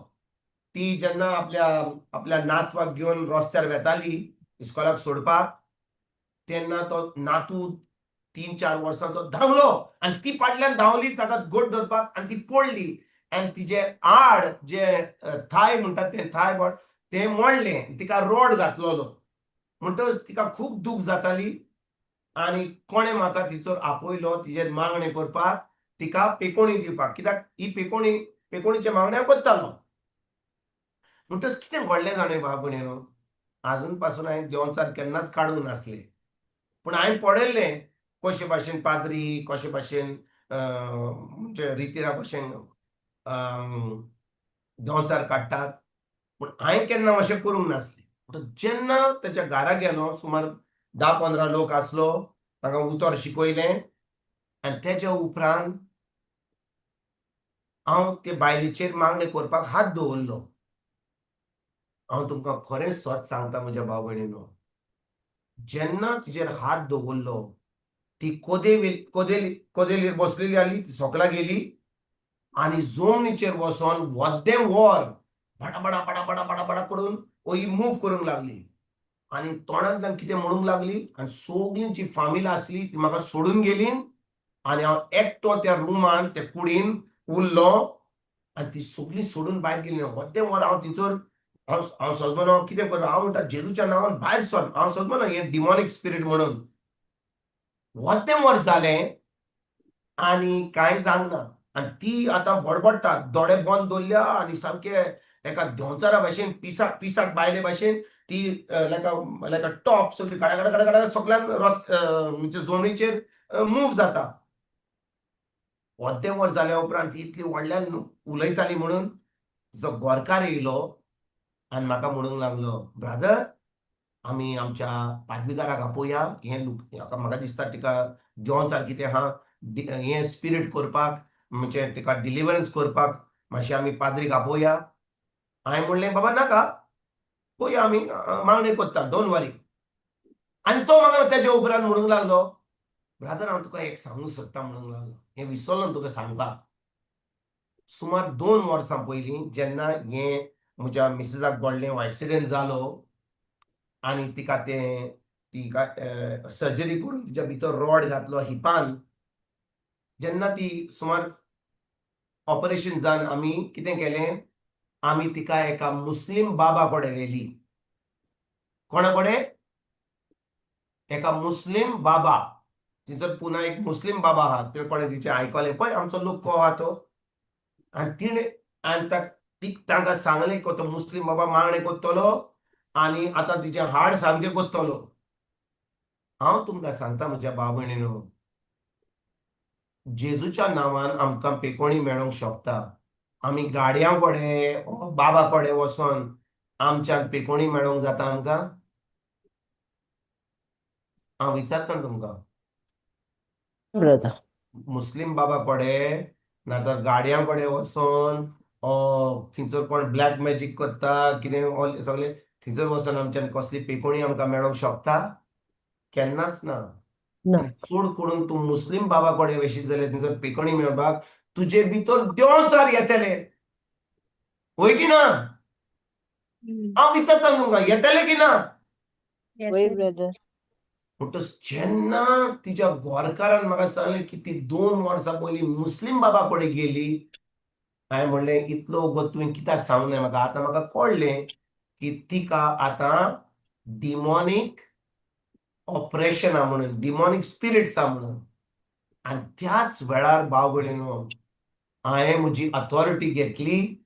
ती जेन्ना आपल्या आपल्या नातवाक घेवन रस्त्यार वेताली इस्कॉलाक सोडपाक, तेन्ना तो नातू 3-4 वर्सांचो धांवलो आनी ती फाटल्यान धांवली ताका गोड धरपाक आनी ती पडली आनी तिजे आड जे थाय म्हणटात तें थाय बोट तें मोडलें, तिका रोड घातलोलो. म्हणटच तिका खूब दूख जाताली आनी कोणें म्हाका तिचो आपयलो तिजेर मागणें करपाक, तिका पेकोणी दिवपाक, कित्याक ही पेकोणी पेकोणीचे मागणें हांव करतालो. म्हणटच कितें घडलें जाणें बाब भयणीनो, आजून पासून हांवें देंवचार केन्नाच काडूंक नासले, पूण हांवें पळयल्लें कशे भाशेन पाद्री, कशे भाशेन म्हणजे रितिरा भशेन देंवचार काडटात, पूण हांवें केन्ना अशें करूंक नासलें. जेन्ना ताच्या घरा गेलो, सुमार 10-15 लोक आसलो, तांकां उतर शिकयलें आनी तेच्या उपरांत हांव ते बायलेचेर मागणें करपाक हात दवरलो. हांव तुमकां खरें सत सांगता म्हज्या भाव भयणीनो, जेन्ना तिचेर हात दवरलो ती कोदेलीर बसलेली आसली, ती सोकला गेली आनी जमनीचेर वचोन वद्दें वर बडा बडा बडा बडा बडा बडा करून वही मूव करूंक लागली आनी तोंडांतल्यान कितें म्हणूंक लागली आनी सगळीं जी फामील आसली ती म्हाका सोडून गेली आनी हांव एकटो त्या रुमान त्या कुडीन उरलो आनी ती सगळीं सोडून भायर गेली. वद्दें वर हांव थंयसर हांव हांव सजमनो हांव कितें करूं, हांव म्हणटा जेजूच्या नांवान भायर सर, हांव सजमनो हें डिमॉनीक स्पिरीट म्हणून. वद्दें वर जालें आनी कांय जावंक ना आनी ती आतां बडबडटा, दोळे बंद दवरल्या आनी सामके एका देंवचारा भाशेन पिसाक पिसाक बायले भाशेन ती लायक लायक अ टॉप सगळी गाडा गाडा गाडा गाडा सगळ्यान रस्त म्हणजे जमनीचेर मूव जाता. वद्दें वर जाल्या उपरांत ती इतली व्हडल्यान उलयताली म्हणून तिचो गोरकार येयलो आनी म्हाका म्हणूंक लागलो, ब्रादर आमी आमच्या पादविगाराक आपोवया, हें म्हाका दिसता तिका देंवचार कितें आहा हें स्पिरीट करपाक, म्हणजे तिका डिलिवरन्स करपाक मातशें आमी पाद्रीक आपोवया. हांवें म्हणलें बाबा नाका, पळोवया आमी मागणें करता, don't वरी. आनी तो म्हाका तेज्या उपरांत म्हणूंक लागलो, ब्रादर हांव तुका एक सांगूंक सोदता म्हणूंक लागलो, हें विसरलो तुका सांगपाक. सुमार 2 वर्सां पयलीं जेन्ना हें म्हज्या मिसेसाक घडलें, हो एक्सिडंट जालो आनी तिका तें तिका सर्जरी करून तिच्या भितर रॉड घातलो हिपान, जेन्ना ती सुमार ऑपरेशन जावन आमी कितें केलें, आमी तिका एका मुस्लीम बाबा कडेन व्हेली. कोणा कडेन? एका मुस्लीम बाबा. तिचो पुना एक मुस्लीम बाबा आहा, ते कोणें तिचें आयकलें, पळय आमचो लोक को आहा तो. आनी तिणें आनी तांकां सांगलें को तो मुस्लीम बाबा मागणें करतलो आनी आतां तिचें हाड सामकें करतलो. हांव तुमकां सांगता म्हज्या भाव भयणीनो, जेजूच्या नांवान आमकां पेकोणी मेळोंक शकता. आमी गाडयां कडेन, बाबा कडेन वचोन आमच्यान पेकोणी मेळोंक जाता आमकां? हांव विचारता तुमकां. ब्रदर. मुस्लीम बाबा कडेन नातर गाडयां कडेन वचोन, थंयसर कोण ब्लॅक मॅजीक करता कितें सगळें, थंयसर वचोन आमच्यान कसली पेकोणी आमकां मेळोंक शकता? केन्नाच ना. ना. आनी चड करून तूं मुस्लीम बाबा कडेन वयशीत जाल्यार थंयसर पेकोणी मेळपाक तुजे भितर देंवचार येतले, वय की ना? हांव विचारता तुमकां, येतले की ना? वय ब्रदर. म्हणटच जेन्ना तिच्या गोरकारान म्हाका सांगलें की ती 2 वर्सां पयलीं मुस्लीम बाबा कडेन गेली, हांवें म्हणलें इतलो वगत तुवें कित्याक सांगूंक ना म्हाका? आतां म्हाका कळ्ळें की तिका आतां डिमॉनीक ऑपरेशन आहा म्हणून, डिमॉनीक स्पिरिट्स आहा म्हणून. आनी त्याच वेळार भाव भयणीनो, हांवें म्हजी अथॉरिटी घेतली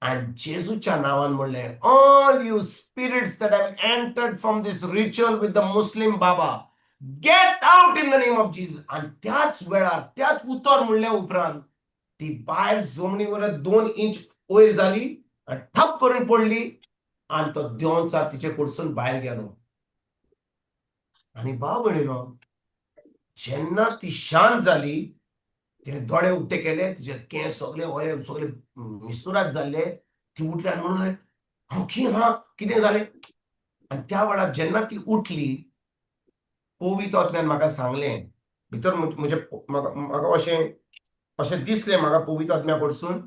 आनी जेजूच्या नांवान म्हणलें, all you spirits that have entered from this ritual with the Muslim Baba, get out in the name of Jesus. आनी त्याच वेळार, त्याच उतर म्हणल्या उपरांत ती बायल जमनीवर 2 इंच वयर जाली आनी ठप करून पडली आनी तो देंवचार तिचे कडसून भायर गेलो. आनी भाव भयणीनो, जेन्ना ती शांत जाली, तिणे दोळे उक्ते केले, तिचे केंस सगळे वळे सगळे मिस्तुरात जाल्ले. ती उठली आनी म्हणून लागली, हांव की हा कितें जालें? आनी त्या वेळार जेन्ना ती उठली, पवित्र आत्म्यान म्हाका सांगलें, भितर म्हजे म्हाका म्हाका अशें अशें दिसलें म्हाका पवित्र आत्म्या कडसून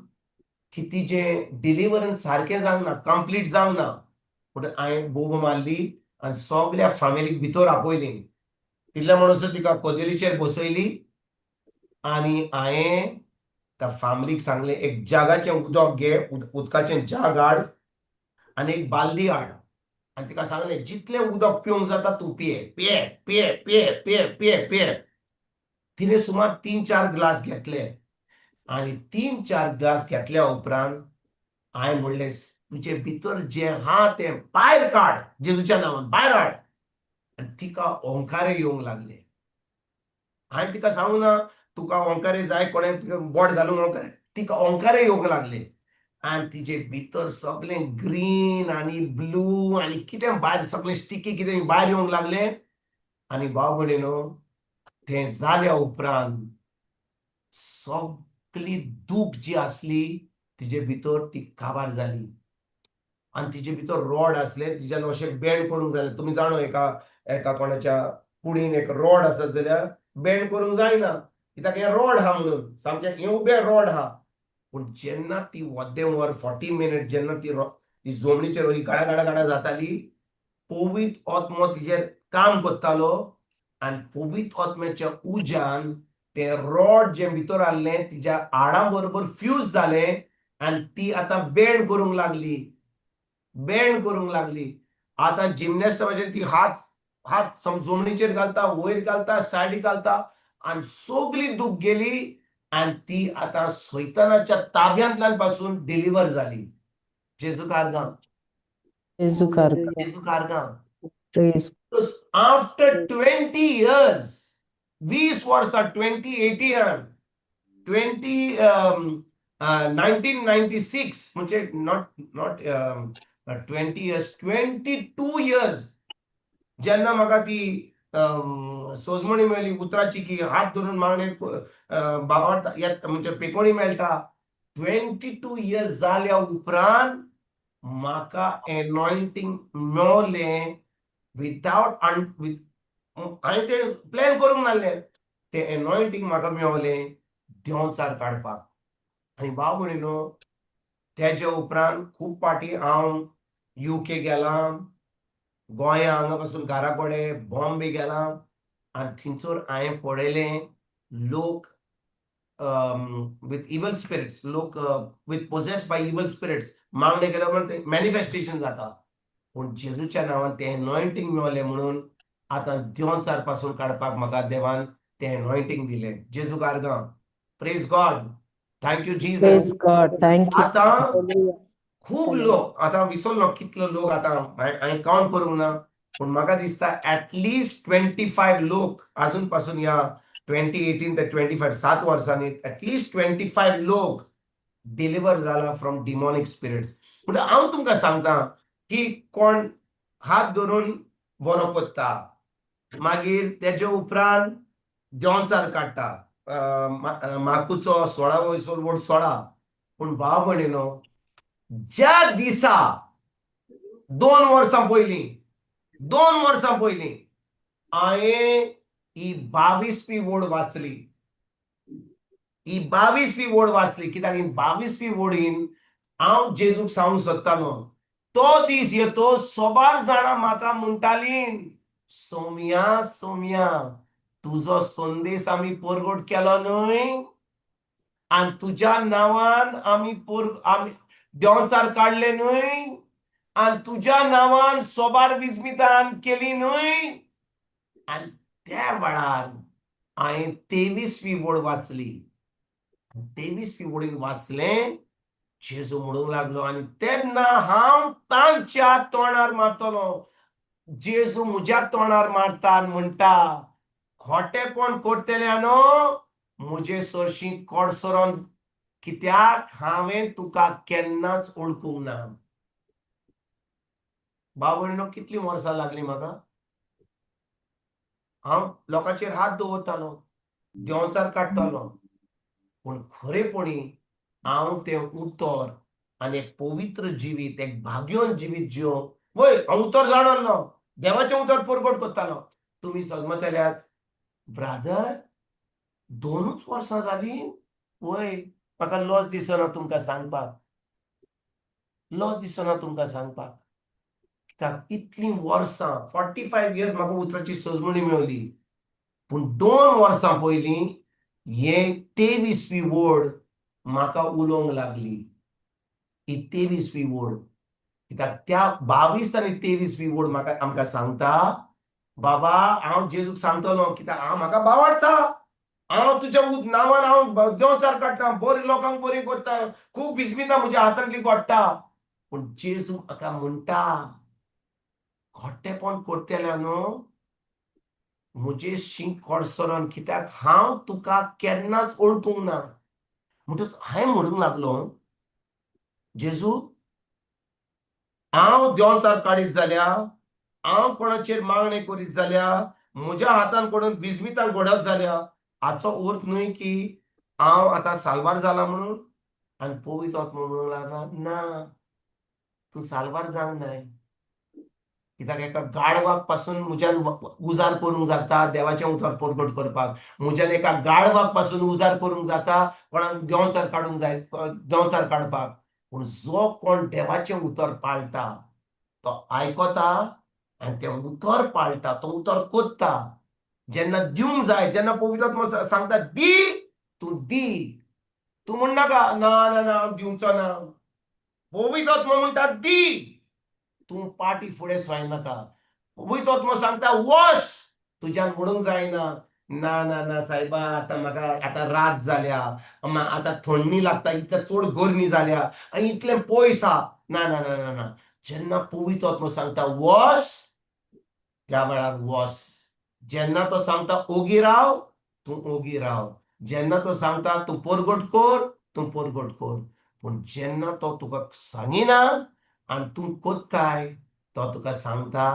की तिजें डिलिवरन्स सारकें जावंक ना, कंप्लीट जावंक ना. म्हणटकच हांवें बोब मारली आनी सगल्या फामिलीक भितर आपयली. तितले म्हणसर तिका कदेलीचेर बसयली आनी हांवें त्या फामिलीक सांगलें, एक जागाचें उदक घे, उदकाचें जाग हाड आनी एक बालदी हाड. आनी तिका सांगलें, जितलें उदक पिवंक जाता तूं पिये पिये पिये पिये पिये पिये पिये. तिणें सुमार 3-4 ग्लास घेतले आनी 3-4 ग्लास घेतल्या उपरांत हांवें म्हणलें, तुजे भितर जें आहा तें भायर काड, जेजूच्या नांवान भायर हाड. आनी तिका ओंकारे येवंक लागले. हांवें तिका सांगूं ना तुका ओंकारे जाय, कोणें तुका बोट घालूंक ओंकारे, तिका ओंकारे येवंक लागले. आनी तिजे भितर सगळें ग्रीन आनी ब्लू आनी कितें भायर सगळें स्टिकी कितें भायर येवंक लागलें. आनी भाव भयणीनो, तें जाल्या उपरांत सगळी दूख जी आसली तिजे भितर ती काबार जाली. आनी तिजे भितर रॉड आसले, तिज्यान अशें बेंड करूंक जालें. तुमी जाणो, एका एका कोणाच्या कुडीन एक रॉड आसत जाल्यार बेंड करूंक जायना, कित्याक हें रॉड आहा म्हणून, सामकें हें उबें रॉड आहा. पूण जेन्ना ती अर्दें वर 40 मिनट जेन्ना ती ती जमनीचेर वयर गाडा गाडा गाडा जाताली, पवित्र आत्मो तिजेर काम करतालो आनी पवित्र आत्म्याच्या उज्यान तें रॉड जें भितर आहलें तिज्या हाडां बरोबर फ्यूज जालें आनी ती आतां बेंड करूंक लागली, बेंड करूंक लागली. आतां जिमनेस्टा भशेन ती हात हात जमनीचेर घालता, वयर घालता, सायडीक घालता आनी सगली दूख गेली आनी ती आतां सैतानाच्या ताब्यांतल्यान पासून डिलिवर जाली. जेजू कारगां, जेजू कारगां, जेजू कारगां. Praise. After 20 years, 20 वर्सां, 2018, 20 1996, म्हणजे not not 20 years, 22 years, जेन्ना म्हाका ती सोजमणी मेळ्ळी उतराची की हात धरून मागणे भावार्थ म्हणजे पेकोणी मेळटा, 22 इयर्स जाल्या उपरांत म्हाका एनॉयंटींग मेवलें विदावट हांवें तें प्लॅन करूंक नासलें, तें एनॉयंटींग म्हाका मेवलें देंवचार काडपाक. आनी भाव भयणीनो, तेज्या उपरांत खूब पाटी हांव UK गेलां, गोंया हांगा पासून घरा कडेन बॉम्बे गेलां आनी थंयसर हांवें पळयलें लोक विथ इवल स्पिरिट्स, लोक with possess by evil spirits मागणें केल्या उपरांत तें मॅनिफेस्टेशन जाता. पूण जेजूच्या नांवान तें एनॉयंटींग मेवलें म्हणून आतां देंवचार पासून काडपाक म्हाका देवान तें एनॉयंटींग दिलें. जेजू कारगां, praise God, thank you Jesus. Praise God, thank you. आतां खूब लोक, आतां विसरलो कितलो लोक, आतां हांवें कावंट करूंक ना, पूण म्हाका दिसता एटलिस्ट 25 लोक आजून पासून ह्या 2018 ते 25, 7 वर्सांनी एटलिस्ट 25 लोक डिलिव्हर जाला फ्रॉम डिमॉनिक स्पिरिट्स. म्हणटा हांव तुमकां सांगता की कोण हात धरून बरो कोत्ता, मागीर तेजे उपरांत देंवचार काडटा, माकुचो 16 वयसर वोट 16. पूण भाव भयणीनो, ज्या दिसा 2 वर्सां पयलीं, 2 वर्सां पयलीं हांवें ही 22वी वोड वाचली, ही 22वी वोड वाचली, कित्याक ही 22वी वोडीन हांव जेजूक सांगूंक सोदतालो, तो दीस येतो सोबार जाणां म्हाका म्हणटाली, "सोमया, सोमया, तुजो संदेश आमी परगट केलो न्हय आनी तुज्या नांवान आमी देंवचार काडले न्हय आनी तुज्या नांवान सोबार विस्मितान केली न्हय?" आनी त्या वेळार हांवें 23वी वोड वाचली. 23वी वोडीन वाचलें, जेजू म्हणूंक लागलो, "आनी तेन्ना हांव तांच्या तोंडार मारतलो." जेजू म्हज्या तोंडार मारता आनी म्हणटा, "खोटेपण करतले न्हू, म्हजे सरशी कडसरोन, कित्याक हांवें तुका केन्नाच वळखूंक ना." बाबडनो, कितलीं वर्सां लागलीं म्हाका? हांव लोकांचेर हात दवरतालो, देंवचार काडटालो, पूण खरेपणी हांव तें उतर आनी एक पवित्र जिवीत, एक भाग्योन जिवीत जियोंक वय हांव उतर जाणल्लो, देवाचें उतर परगट करतालो. तुमी समजतल्यात, ब्रादर, 2च वर्सां जालीं वय. म्हाका लॉस दिसना तुमकां सांगपाक, लॉस दिसना तुमकां सांगपाक, कित्याक इतलीं वर्सां, 45 इयर्स म्हाका उतराची सजमणी मेवली, पूण 2 वर्सां पयलीं हे 23वी वोड म्हाका उलोवंक लागली. ही 23वी वोड, कित्याक त्या 22 आनी 23वी वोड म्हाका आमकां सांगता, बाबा, हांव जेजूक सांगतलो, कित्याक हांव म्हाका बावडटा, हांव तुज्या नांवान हांव देंवचार काडटा, बरी लोकांक बरी करता, खूब विस्मितां म्हज्या हातांतली घडटा. पूण जेजू म्हाका म्हणटा, खोटेपण करतल्या न्हू, म्हजे शींक कडसरोन, कित्याक हांव तुका केन्नाच वळखूंक ना. म्हणटच हांवें म्हणूंक लागलो, जेजू, हांव देंवचार काडीत जाल्यार, हांव कोणाचेर मागणें करीत जाल्यार, म्हज्या हातान कडून विस्मितां घडत जाल्यार, हाचो अर्थ न्हय की हांव आतां साल्वार जाला म्हणून. आनी पवित्र आत्मो म्हणूंक लागला, "ना, तूं साल्वार जावंक नाय, कित्याक एका गाडवाक पासून म्हज्यान उजार करूंक जाता देवाचें उतर परगट करपाक. म्हज्यान एका गाडवाक पासून उजार करूंक जाता कोणाक देंवचार काडूंक जाय, देंवचार काडपाक. पूण जो कोण देवाचें उतर पाळटा, तो आयकता आनी तें उतर पाळटा, तो उतर कोत्ता, जेन्ना दिवंक जाय, जेन्ना पवित्र आत्मो सांगता दी, तूं दी. तूं म्हणनाका, ना ना ना, हांव दिवचो ना." पवित्र आत्मो म्हणटा दी, तूं पाटी फुडें सोय नाका. पवित्र आत्मो सांगता वस, तुज्यान म्हणूंक जायना, "ना ना ना सायबा, आतां म्हाका आतां रात जाल्या, आतां थंडी लागता, इतले चड गरमी जाल्या आनी इतलें पयस आहा. ना ना ना ना ना." जेन्ना पवित्र आत्मो सांगता वस, त्या वेळार वस. जेन्ना तो सांगता ओगी राव, तूं ओगी राव. जेन्ना तो सांगता तूं परगट कर, तूं परगट कर. पूण जेन्ना तो तुका सांगिना आनी तूं कोत्ताय, तो तुका सांगता,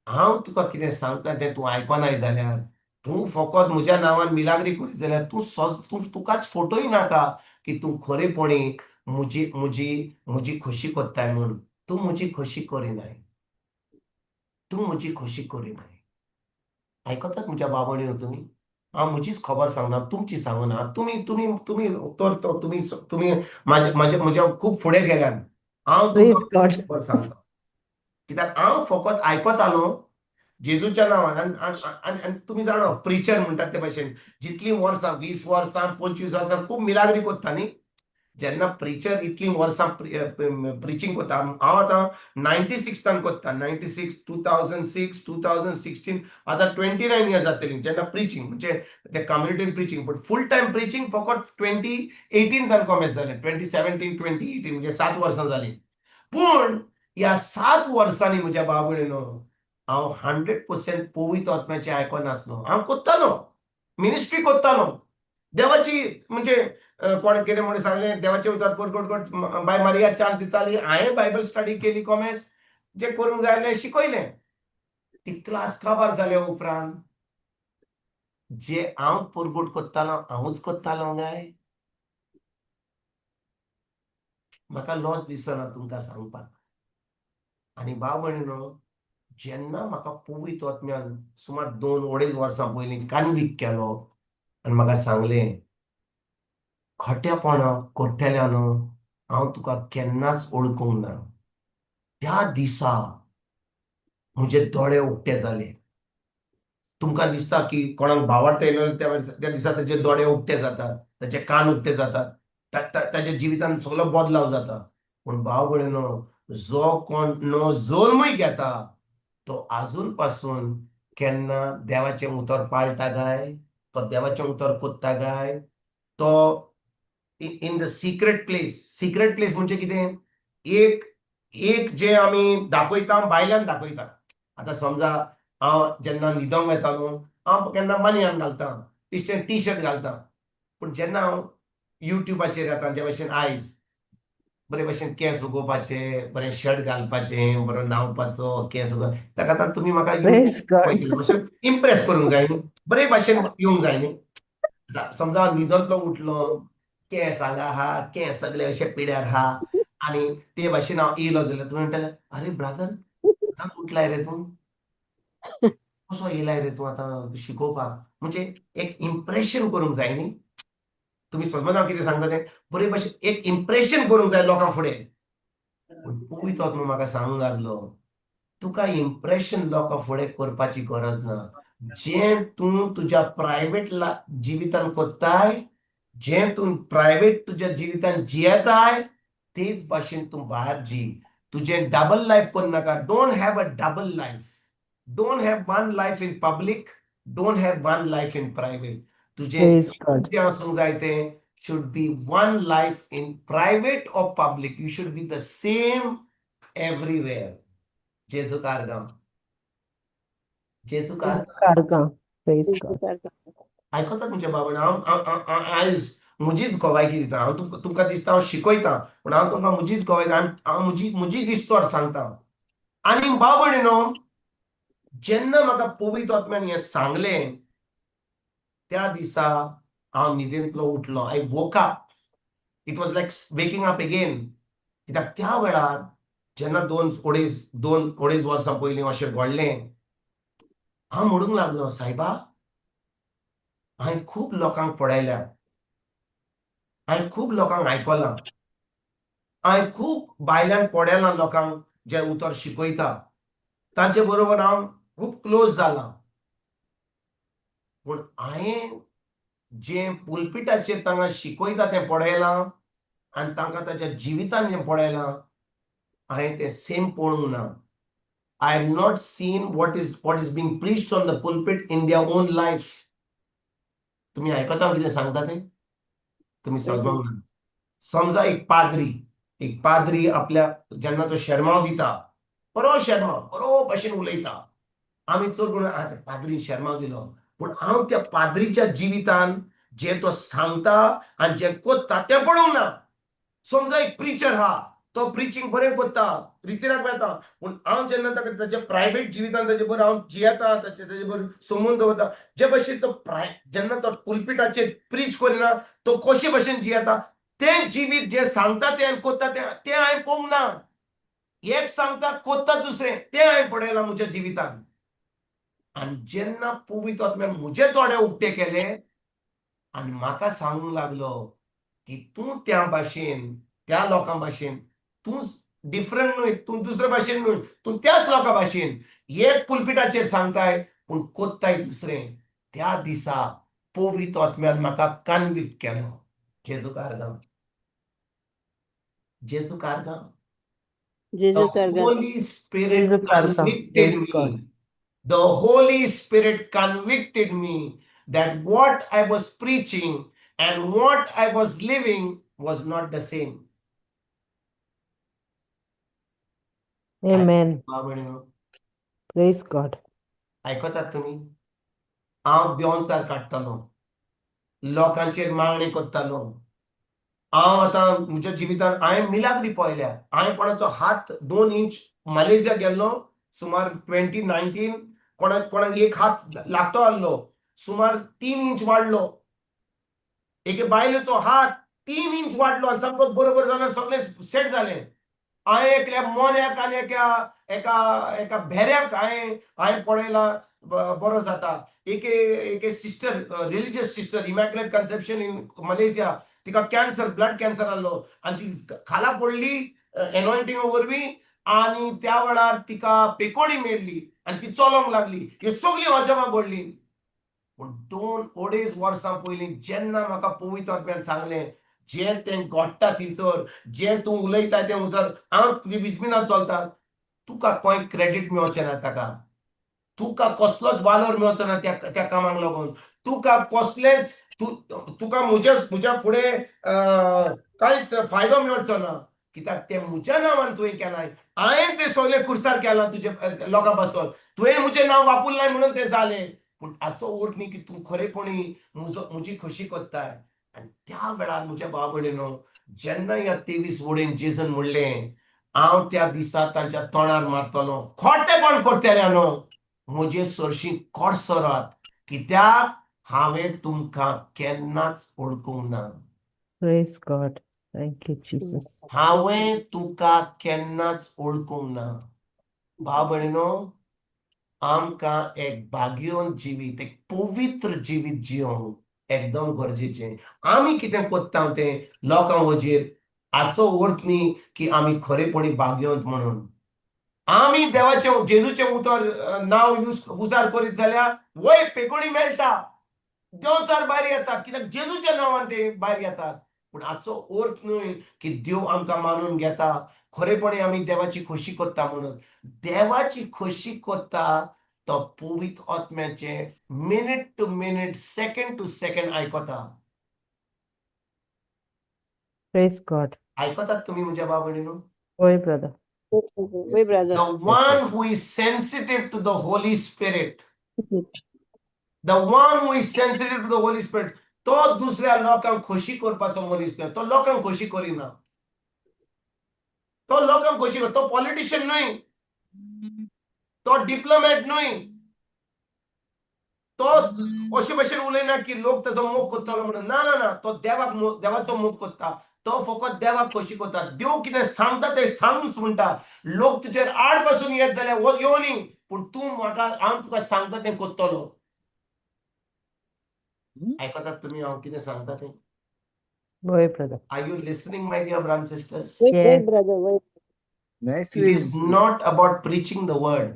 हांव तुका कितें सांगता तें तूं आयकनाय जाल्यार, तूं फकत म्हज्या नांवान मिलाग्री करीत जाल्यार, तूं सज तूं तुकाच फटोय नाका की तूं खरेपणी म्हजी म्हजी म्हजी खोशी कोत्ताय म्हूण. तूं म्हजी खोशी करिनाय, तूं म्हजी खोशी करिनाय. आयकतात म्हज्या बाबणयो तुमी? हांव म्हजीच खबर सांगना, तुमची सांगना. तुमी तुमी तुमी तर तो तुमी तुमी म्हाजे म्हाजे म्हज्या खूब फुडें गेल्यान. हांव Praise तुमकां God. खबर सांगता, कित्याक हांव फकत आयकतालो जेजूच्या नांवान. आनी आनी आनी तुमी जाणा, प्रिचर म्हणटात ते भाशेन, जितलीं वर्सां, 20 वर्सां, 25 वर्सां खूब मिलाग्री कोत्ता न्ही. जेन्ना प्रिचर इतलीं वर्सां प्रिचींग कोत्ता, हांव आतां 96तान कोत्ता, 96, 2006, 2016, आतां 29 इयर्स जातलीं जेन्ना प्रिचींग, म्हणजे ते कम्युनिटीन preaching. But full time preaching फकत 2018तान कॉमेस जालें, 2017, 2018, म्हणजे 7 वर्सां जालीं. पूण ह्या 7 वर्सांनी म्हज्या भाव भयणीनो, हांव 100% पवित्र आत्म्याचें आयकनासलो. हांव कोत्तालो. मिनिस्ट्री कोत्तालो देवाची म्हणजे कोण कितें म्हणून सांगलें, देवाचें उतर परगट कर, बाय मारिया चान्स दिताली. हांवें बायबल स्टडी केली, कॉमेर्स जें करूंक जाय जाल्यार शिकयलें. ती क्लास काबार जाल्या उपरांत जे हांव परगट कोत्तालो हांवूच कोत्तालो काय म्हाका लॉस दिसना तुमकां सांगपाक. आनी भाव भयणीनो, जेन्ना म्हाका पवित्र आत्म्यान सुमार 2-2.5 वर्सां पयलीं कानवीक केलो आनी म्हाका सांगलें, खोट्यापणां कोट्टेल्यानो हांव तुका केन्नाच वळखूंक ना. त्या दिसा म्हजे दोळे उक्ते जाले. तुमकां दिसता की कोणाक भावार्थ येयलो त्या दिसा तेजे दोळे उक्ते जातात, ताचे कान उक्ते जातात, ताच्या जिवितान सगळो बदलाव जाता. पूण भाव भयणीनो, जो कोण नो जल्मूय घेता तो आजून पासून केन्ना देवाचें उतर पाळटा काय, तो देवाचें उतर कोत्ता काय, तो in the secret place. Secret place म्हणजे कितें, एक एक जे आमी दाखयता भायल्यान दाखयता. आतां समजा हांव जेन्ना न्हिदोंक वेतालो हांव केन्ना बानयान घालता, बेश्टें टी शर्ट घालता. पूण जेन्ना हांव युट्यूबाचेर येता, जे भशेन आयज बरे भशेन केंस उगोवपाचे, बरें शर्ट घालपाचें, बरो न्हांवपाचो, केंस उगो, ताका आतां तुमी म्हाका इम्प्रेस करूंक जाय न्ही, बरे भाशेन येवंक जाय न्ही. आतां समजा हांव न्हिदोंतलो उठलो, केंस हांगा आहा, केंस सगळे अशे पिड्यार आहा आनी ते भाशेन हांव येयलो जाल्यार तुमी म्हणटले, अरे ब्रादर आतांच उठलाय रे तूं, कसो येयलाय रे तूं आतां शिकोवपाक. म्हणजे एक इम्प्रेशन करूंक जाय न्ही. तुमी समजना हांव कितें सांगता तें, बरे भाशेन एक इम्प्रेशन करूंक जाय लोकां फुडें. पूण पवित्र आत्मो म्हाका सांगूंक लागलो, तुका इम्प्रेशन लोकां फुडें करपाची गरज ना. जें तूं तुज्या प्रायवेट जिवितान कोत्ताय, जें तूं प्रायवेट तुज्या जिवितान जियेताय, तेच भाशेन तूं भायर जी. तुजें डबल लायफ करनाका. Don't have a double life. Don't have one life in public, don't have one life in private. तुजें जें आसूंक जाय तें should be one life in private or public. You should be the same everywhere. जेजू कारगांव, जेजू कारगांव. आयकतात तुमच्या बाबा? हांव आयज म्हजीच गोवायकी दिता. हांव तुमकां दिसता हांव शिकयतां, पूण हांव तुमकां म्हजीच गोवायकी, हांव म्हजी दिस्तोर सांगता. आनी भाव भयणीनो, जेन्ना म्हाका पवित्र आत्म्यान हें सांगलें त्या दिसा हांव न्हिदेंतलो उठलो. I woke up. It was like waking up again. कित्याक त्या वेळार जेन्ना 2-2.5 वर्सां पयलीं अशें घडलें, हांव म्हणूंक लागलो, सायबा हांवें खूब लोकांक पळयल्या, हांवें खूब लोकांक आयकलां, हांवें खूब भायल्यान पळयलां लोकांक जें उतर शिकयता, तांचे बरोबर हांव खूब क्लोज जालां. पूण हांवें जें पुलपिटाचेर तांकां शिकयता तें पळयलां आनी तांकां ताच्या जिवितान जें पळयलां हांवें तें सेम पळोवंक ना. I have not seen what is being preached on the pulpit in their own life. तुमी आयकता कितें सांगता तें? तुमी समजूंक ना. समजा एक पाद्री आपल्या जेन्ना तो शेरमांव दिता, बरो शेरमांव, बरो भशेन उलयता, आमी चड करून आतां पाद्रीन शेरमांव दिलो, पूण हांव त्या पाद्रीच्या जिवितान जें तो सांगता आनी जें कोत्ता तें पळोवंक ना. समजा एक प्रिचर आहा, तो प्रिचींग बरें कोत्ता, रितीराक वेता, पूण हांव जेन्ना ताका ताच्या प्रायवेट जिवितान ताचे बरोबर हांव जियेता, ताचे बरोबर संबंद दवरता, जे भशेन तो जेन्ना तो पुलपिटाचेर प्रीच करिना तो कशे भशेन जियेता तें जिवीत जें सांगता तें आनी कोत्ता तें हांवें पळोवंक ना. एक सांगता कोत्ता दुसरें, तें हांवें पळयलां म्हज्या जिवितान. आनी जेन्ना पवित्र आत्म्यान म्हजे दोळे उक्ते केले आनी म्हाका सांगूंक लागलो की तूं त्या भाशेन, त्या लोकां भाशेन, तूं डिफरंट न्हय, तूं दुसरे भाशेन न्हय, तूं त्याच लोकां भाशेन एक पुलपिटाचेर सांगताय पूण कोत्ताय दुसरें. त्या दिसा पवित्र आत्म्यान म्हाका कन्विक्ट केलो. जेजू कारगांव, जेजू कारगांव. The Holy Spirit convicted me. The Holy Spirit convicted me that what I was preaching and what I was living was not the same. Amen. Praise God. आयकतात तुमी? हांव देंवचार काडटालो, लोकांचेर मागणी करतालो. हांव आतां म्हज्या जिवितान हांवें मिलाग्री पळयल्या. हांवें कोणाचो हात 2 इंच मलेशिया गेल्लो सुमार 2019, कोणाक कोणाक एक हात लागतो आहलो, सुमार 3 इंच वाडलो. एके बायलेचो हात 3 इंच वाडलो आनी सामको बरोबर जालो, सगळें सेट जालें. हांवें एकल्या मोन्याक आनी एका एका एका भेऱ्याक हांवें पळयला बरो जाता. एके एके sister, religious sister, Immaculate Conception in Malaysia, तिका कॅन्सर, ब्लड कॅन्सर आहलो आनी ती खाला पडली एनॉयंटिंगा वरवीं आनी त्या वेळार तिका पेकोडी मेळ्ळी आनी ती चलोंक लागली. ही सगळीं अजमां घडली. पूण 2-2.5 वर्सां पयलीं जेन्ना म्हाका पवित्र आत्म्यान सांगलें, जें तें घडटा थंयसर, जें तूं उलयता तें वचर, हांव तुजी विस्मिनात चलता, तुका खंय क्रेडीट मेळचें ना ताका, तुका कसलोच वालोर मेळचो ना त्या त्या कामाक लागून, तुका कसलेंच तूं तुका म्हज्या म्हज्या फुडें कांयच फायदो मेळचो ना, कित्याक तें म्हज्या नांवान तुवें केलां. हांवें तें सगळें खुर्सार केलां तुजे लोकां पासत, तुवें म्हजें नांव वापरलां म्हणून तें जालें. पूण हाचो अर्थ न्ही की तूं खरेपणी म्हजो म्हजी खोशी करताय. आनी त्या वेळार म्हज्या भाव भयणीनो, जेन्ना ह्या 23 वडीन जेजून म्हणलें, हांव त्या दिसा तांच्या तोंडार मारतलो, खोटेपण करतले न्हू, म्हजे सरशी कडसरात, कित्याक हांवें तुमकां केन्नाच वळखूंक ना. Praise God. Thank you, Jesus. हांवें तुका केन्नाच वळखूंक ना. भाव भयणीनो, आमकां एक भाग्यवंत जिवीत, एक पवित्र जिवीत जियोंक एकदम गरजेचें. आमी कितें करता तें लोकां वजेर हाचो अर्थ न्ही की आमी खरेपणी भाग्यवंत म्हणून. आमी देवाचें जेजूचें उतर नांव यूज उजार करीत जाल्यार वय पेकोणी मेळटा, देंवचार भायर येतात, कित्याक जेजूच्या नांवान ते भायर येतात. पूण हाचो अर्थ न्हय की देव आमकां मानून घेता, खरेपणी आमी देवाची खोशी करता म्हणून. देवाची खोशी करता तो पवित्र आत्म्याचें minute to minute, second to second आयकता. Praise God. आयकतात तुमी म्हज्या भाव भयणीनो? होय, brother. वय brother. The one who is sensitive to the Holy Spirit, the one who is sensitive to the Holy Spirit, तो दुसऱ्या लोकांक खोशी करपाचो मनीस न्हय. तो लोकांक खोशी करिना, तो लोकांक खोशी कर, तो पॉलिटिशियन न्हय, तो डिप्लोमॅट न्हय, तो अशे भशेन उलयना की लोक ताचो मोग करतलो म्हणून. ना ना ना, तो देवाक देवाचो मोग करता. तो फकत देवाक खोशी करता. देव कितें सांगता तें सांगूच म्हणटा. लोक तुजेर आड पासून येत जाल्यार येवनी, पूण तूं म्हाका, हांव तुका सांगता तें करतलो. आयकतात तुमी हांव कितें सांगता तें? होय, brother. Are you listening, my dear brothers and sisters? वय वय Yes. Brother, वय. It is not about preaching the word.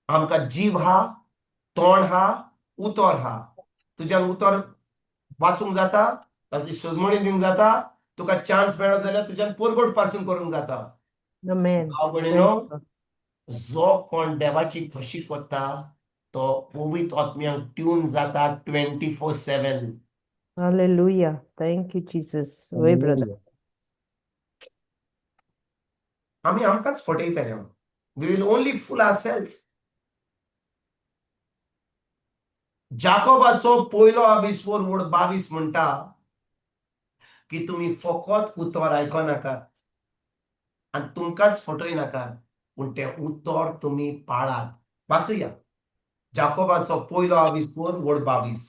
आमकां जीव हा, तोंड हा, उतर हा. तुज्यान उतर वाचूंक जाता, ताची सजमणी दिवंक जाता, तुका चान्स मेळत जाल्यार तुज्यान परगट पासून करूंक जाता. Amen. भाव भयणीनो, Praise God. जो कोण देवाची खोशी करता तो पवित्र आत्म्याक ट्यून जाता 24/7. Hallelujah. Thank you, Jesus. होय, brother. आमी आमकांच फटयतले. We will only fool ourself. जाकोबाचो पयलो आविस्पोर वड 22 म्हणटा की तुमी फकत उतर आयकनाकात आनी तुमकांच फटय नाकात, पूण तें उतर तुमी पाळात. वाचुया जाकोबाचो पयलो आविस्पोर वड 22,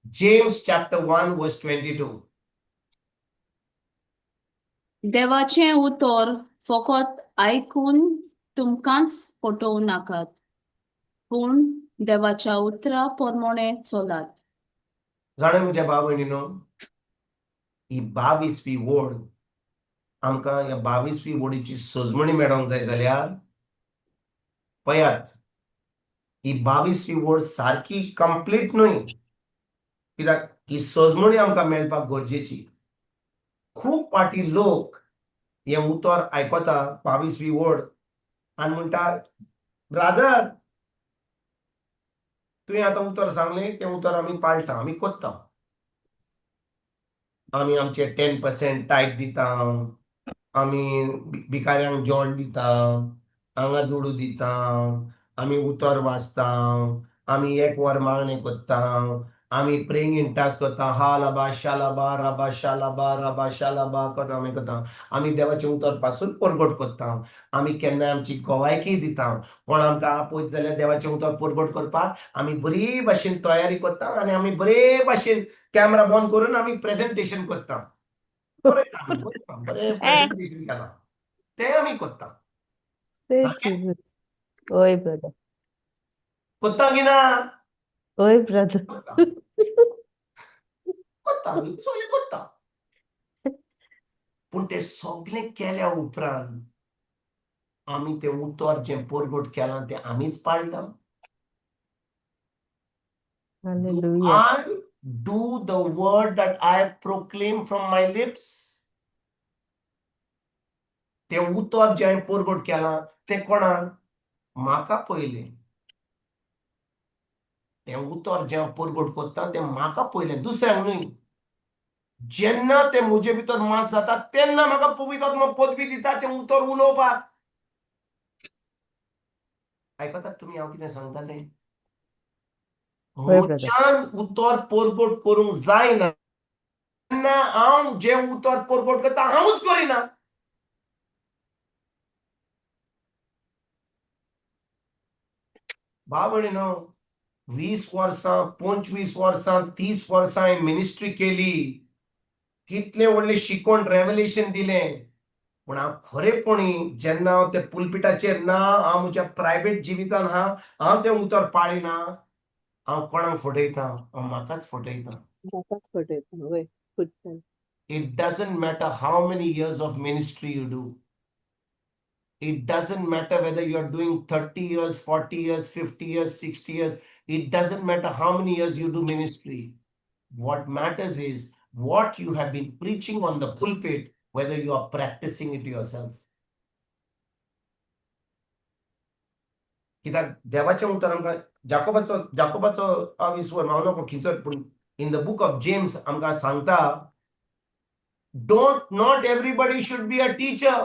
James chapter 1 verse 22. देवाचें उतर फकत आयकून तुमकांच फटोवं नाकात, पूण देवाच्या उतरा प्रमाणे चलात. जाणा म्हज्या भाव भयणीनो, ही 22वी वड आमकां, ह्या 22वी वडीची सजमणी मेळोंक जाय जाल्यार पळयात, ही 22वी वड सारकी कंप्लीट न्हय, कित्याक ही सजमणी आमकां मेळपाक गरजेची. खूब फावटी लोक हें उतर आयकता 22वी वड आनी म्हणटा, ब्रादर, तुवें आतां उतर सांगलें तें उतर आमी पाळटा, आमी करता, आमी आमचे 10% टायट दिता, आमी भिकाऱ्यांक जेवण दिता, हांगा दुडू दिता, आमी उतर वाचता, आमी एक वर मागणें कोत्ता, आमी प्रेइंग इन टंग्स करता, हालाबा शालाबा राबा शालाबा राबा शालाबा करता आमी करता. आमी देवाचें उतर पासून परगट करता. आमी केन्नाय आमची गोवायकी दिता. कोण आमकां आपयत जाल्यार देवाचें उतर परगट करपाक आमी बरी भाशेन तयारी करता आनी आमी बरे भाशेन कॅमरा बंद करून आमी प्रेजेंटेशन करता. बरें, आमी करता, बरें प्रेजेंटेशन केलां तें आमी करता. Praise Jesus. वय brother. करता की ना? वय brother. करता, करता, आमी सगळें करता. पूण तें सगळें केल्या उपरांत आमी तें उतर जें परगट केलां तें आमीच पाळटा? Do Hallelujah. I do the word that I proclaim from my lips? तें उतर जें हांवें परगट केलां तें कोणाक? म्हाका पयलें. तें उतर जें हांव परगट करता तें म्हाका पयलें, दुसऱ्यांक न्हय. जेन्ना तें म्हजे भितर मास जाता तेन्ना म्हाका पवित्र आत्मो पदवी दिता तें उतर उलोवपाक. आयकतात तुमी हांव कितें सांगता तें? वय brother. म्हज्यान उतर परगट करूंक जायना तेन्ना हांव जें उतर परगट करता हांवूच करिना. भाव भयणीनो, 20 वर्सां, 25 वर्सां, 30 वर्सां हांवें मिनिस्ट्री केली, कितलें व्हडलें शिकोवन रेवलेशन दिलें, पूण हांव खरेपणी जेन्ना हांव त्या पुलपिटाचेर ना, हांव म्हज्या प्रायवेट जिवितान आहा, हांव तें उतर पाळिना, हांव कोणाक फटयता? हांव म्हाकाच फटयता. म्हाकाच फटयता, वय, खुदसान. It doesn't matter how many years of ministry you do. It doesn't matter whether you're doing 30 years, 40 years, 50 years, 60 years. It doesn't matter how many years you do ministry. What matters is what you have been preaching on the pulpit, whether you are practicing it yourself. कित्याक देवाचें उतर आमकां जाकोबाचो विस्वर हांव नको खिंचत, पूण in the book of James आमकां सांगता, don't not everybody should be a teacher.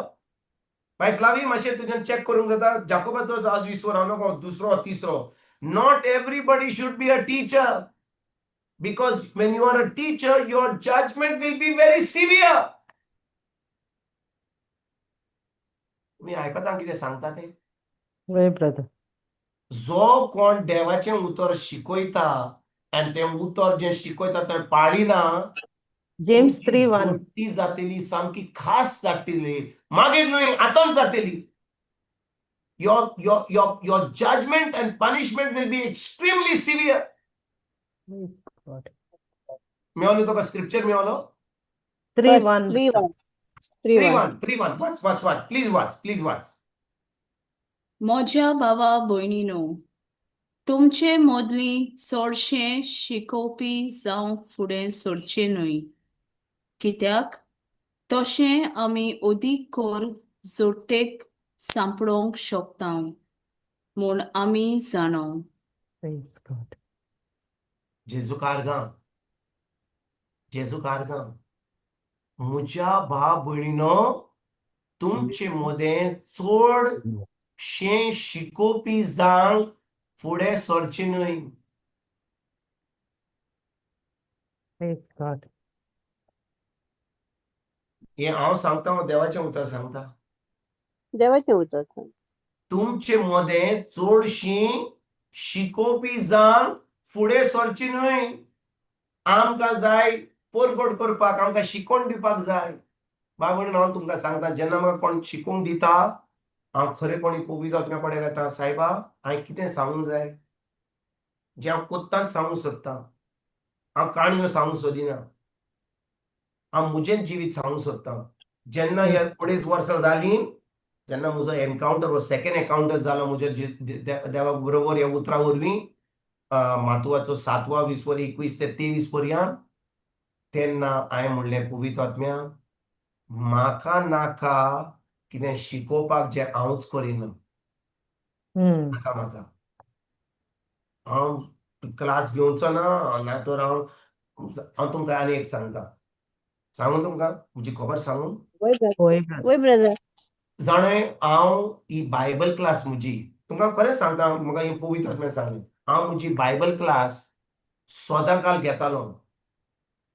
बाय फ्लावी, मातशें तुज्यान चॅक करूंक जाता? जाकोबाचो आज विस्वर हांव नको, दुसरो, तिसरो. Not everybody should be a teacher, because when you are a teacher, your judgment will be very severe. तुमी आयकता कितें सांगता तें? वय brother. जो कोण देवाचें उतर शिकयता आनी तें उतर जें शिकयता तें पाळिना, James 3:1. ती जातली सामकी खास जातली, मागीर न्हय, आतांच जातली. Your judgment and punishment will be extremely severe. Praise God. मेवलो तुका स्क्रिप्चर मेवलो? 3 First, 1. 3:1. 3 3 1. 1, 3:1. वाच, वाच, वाच, प्लीज वाच, प्लीज वाच. म्हज्या भावा भयणीनो, तुमचे मदलीं चडशे शिकोवपी जावंक फुडें सरचे न्हय, कित्याक तशें आमी अदीक कर जोडटेक सांपडोवंक शकता म्हूण आमी जाणा. Praise God. जेजू कारगां, जेजू कारगां. म्हज्या भाव भयणीनो, तुमचे मदें चड शें शिकोवपी जावंक फुडें सरचें न्हय. Praise God. हें हांव सांगता, हांव देवाचें उतर सांगता. देवाचें उतर सांग. तुमचे मदें चडशीं शिकोवपी जावंक फुडें सरची न्हय. आमकां जाय परगट करपाक, आमकां शिकोवन दिवपाक जाय. बाबा, हांव तुमकां सांगता, जेन्ना म्हाका कोण शिकोवंक दिता, हांव खरेपणी पवित्र आत्म्या कडेन वेता, सायबा, हांवें कितें सांगूंक जाय, जें हांव कोत्ताच सांगूंक सोदतां. हांव काणयो सांगूंक सोदिना, हांव म्हजेंच जिवीत सांगूंक सोदतां. जेन्ना ह्या 2.5 वर्सां जालीं, जेन्ना म्हजो एनकावंटर हो सेकंड एनकावंटर जालो म्हज्या देवा बरोबर ह्या उतरां वरवीं, मातुवाचो सातवा विसवर 21 ते 23 पर्यंत, तेन्ना हांवें म्हणलें, पवित्र आत्म्या, म्हाका नाका कितें शिकोवपाक जें हांवूच करिना. नाका म्हाका. हांव क्लास घेवचो ना, ना तर हांव हांव तुमकां आनी एक सांगता, सांगू तुमकां म्हजी खबर सांगू? वय brother. वय brother. वय brother. जाणें, हांव ही बायबल क्लास म्हजी, तुमकां खरें सांगता, म्हाका ही पवित्र आत्म्यान सांगलें. हांव म्हजी बायबल क्लास सदां काल घेतालो.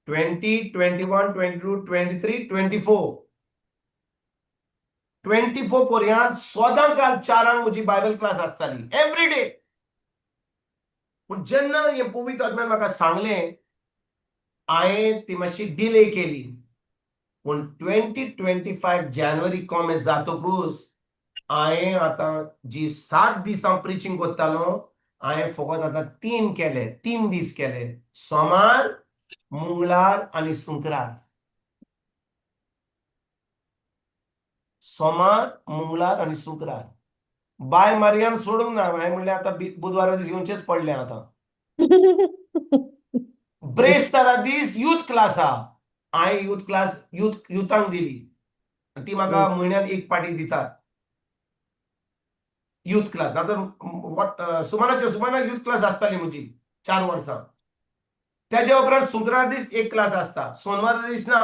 20, 21, 22, 23, 24, 24 पर्यंत सदां काल 4 आंक म्हजी बायबल क्लास आसताली एवरी डे. पूण जेन्ना हें पवित्र आत्म्यान म्हाका सांगलें, हांवें ती मातशी डिले केली. पूण 2025 जानेवारी कॉमेस जातकूच हांवें आतां जी 7 दीस हांव प्रिचींग करतालो, हांवें फकत आतां 3 केले, 3 दीस केले, सोमार, मंगळार आनी शुक्रार. सोमार, मंगळार आनी शुक्रार. बाय मारियान सोडूंक ना. हांवें म्हणलें, आतां बुधवारा दीस येवचेच पडलें आतां. ब्रेस्तारा दीस युथ क्लास आहा. हांवें युथ क्लास युथांक दिली. ती म्हाका म्हयन्यान एक पाटी दितात युथ क्लास. ना तर सुमानाच्या सुमानाक युथ क्लास आसताली म्हजी 4 वर्सां. त्याच्या उपरांत शुक्रार दीस एक क्लास आसता, सोनवारा दीस ना,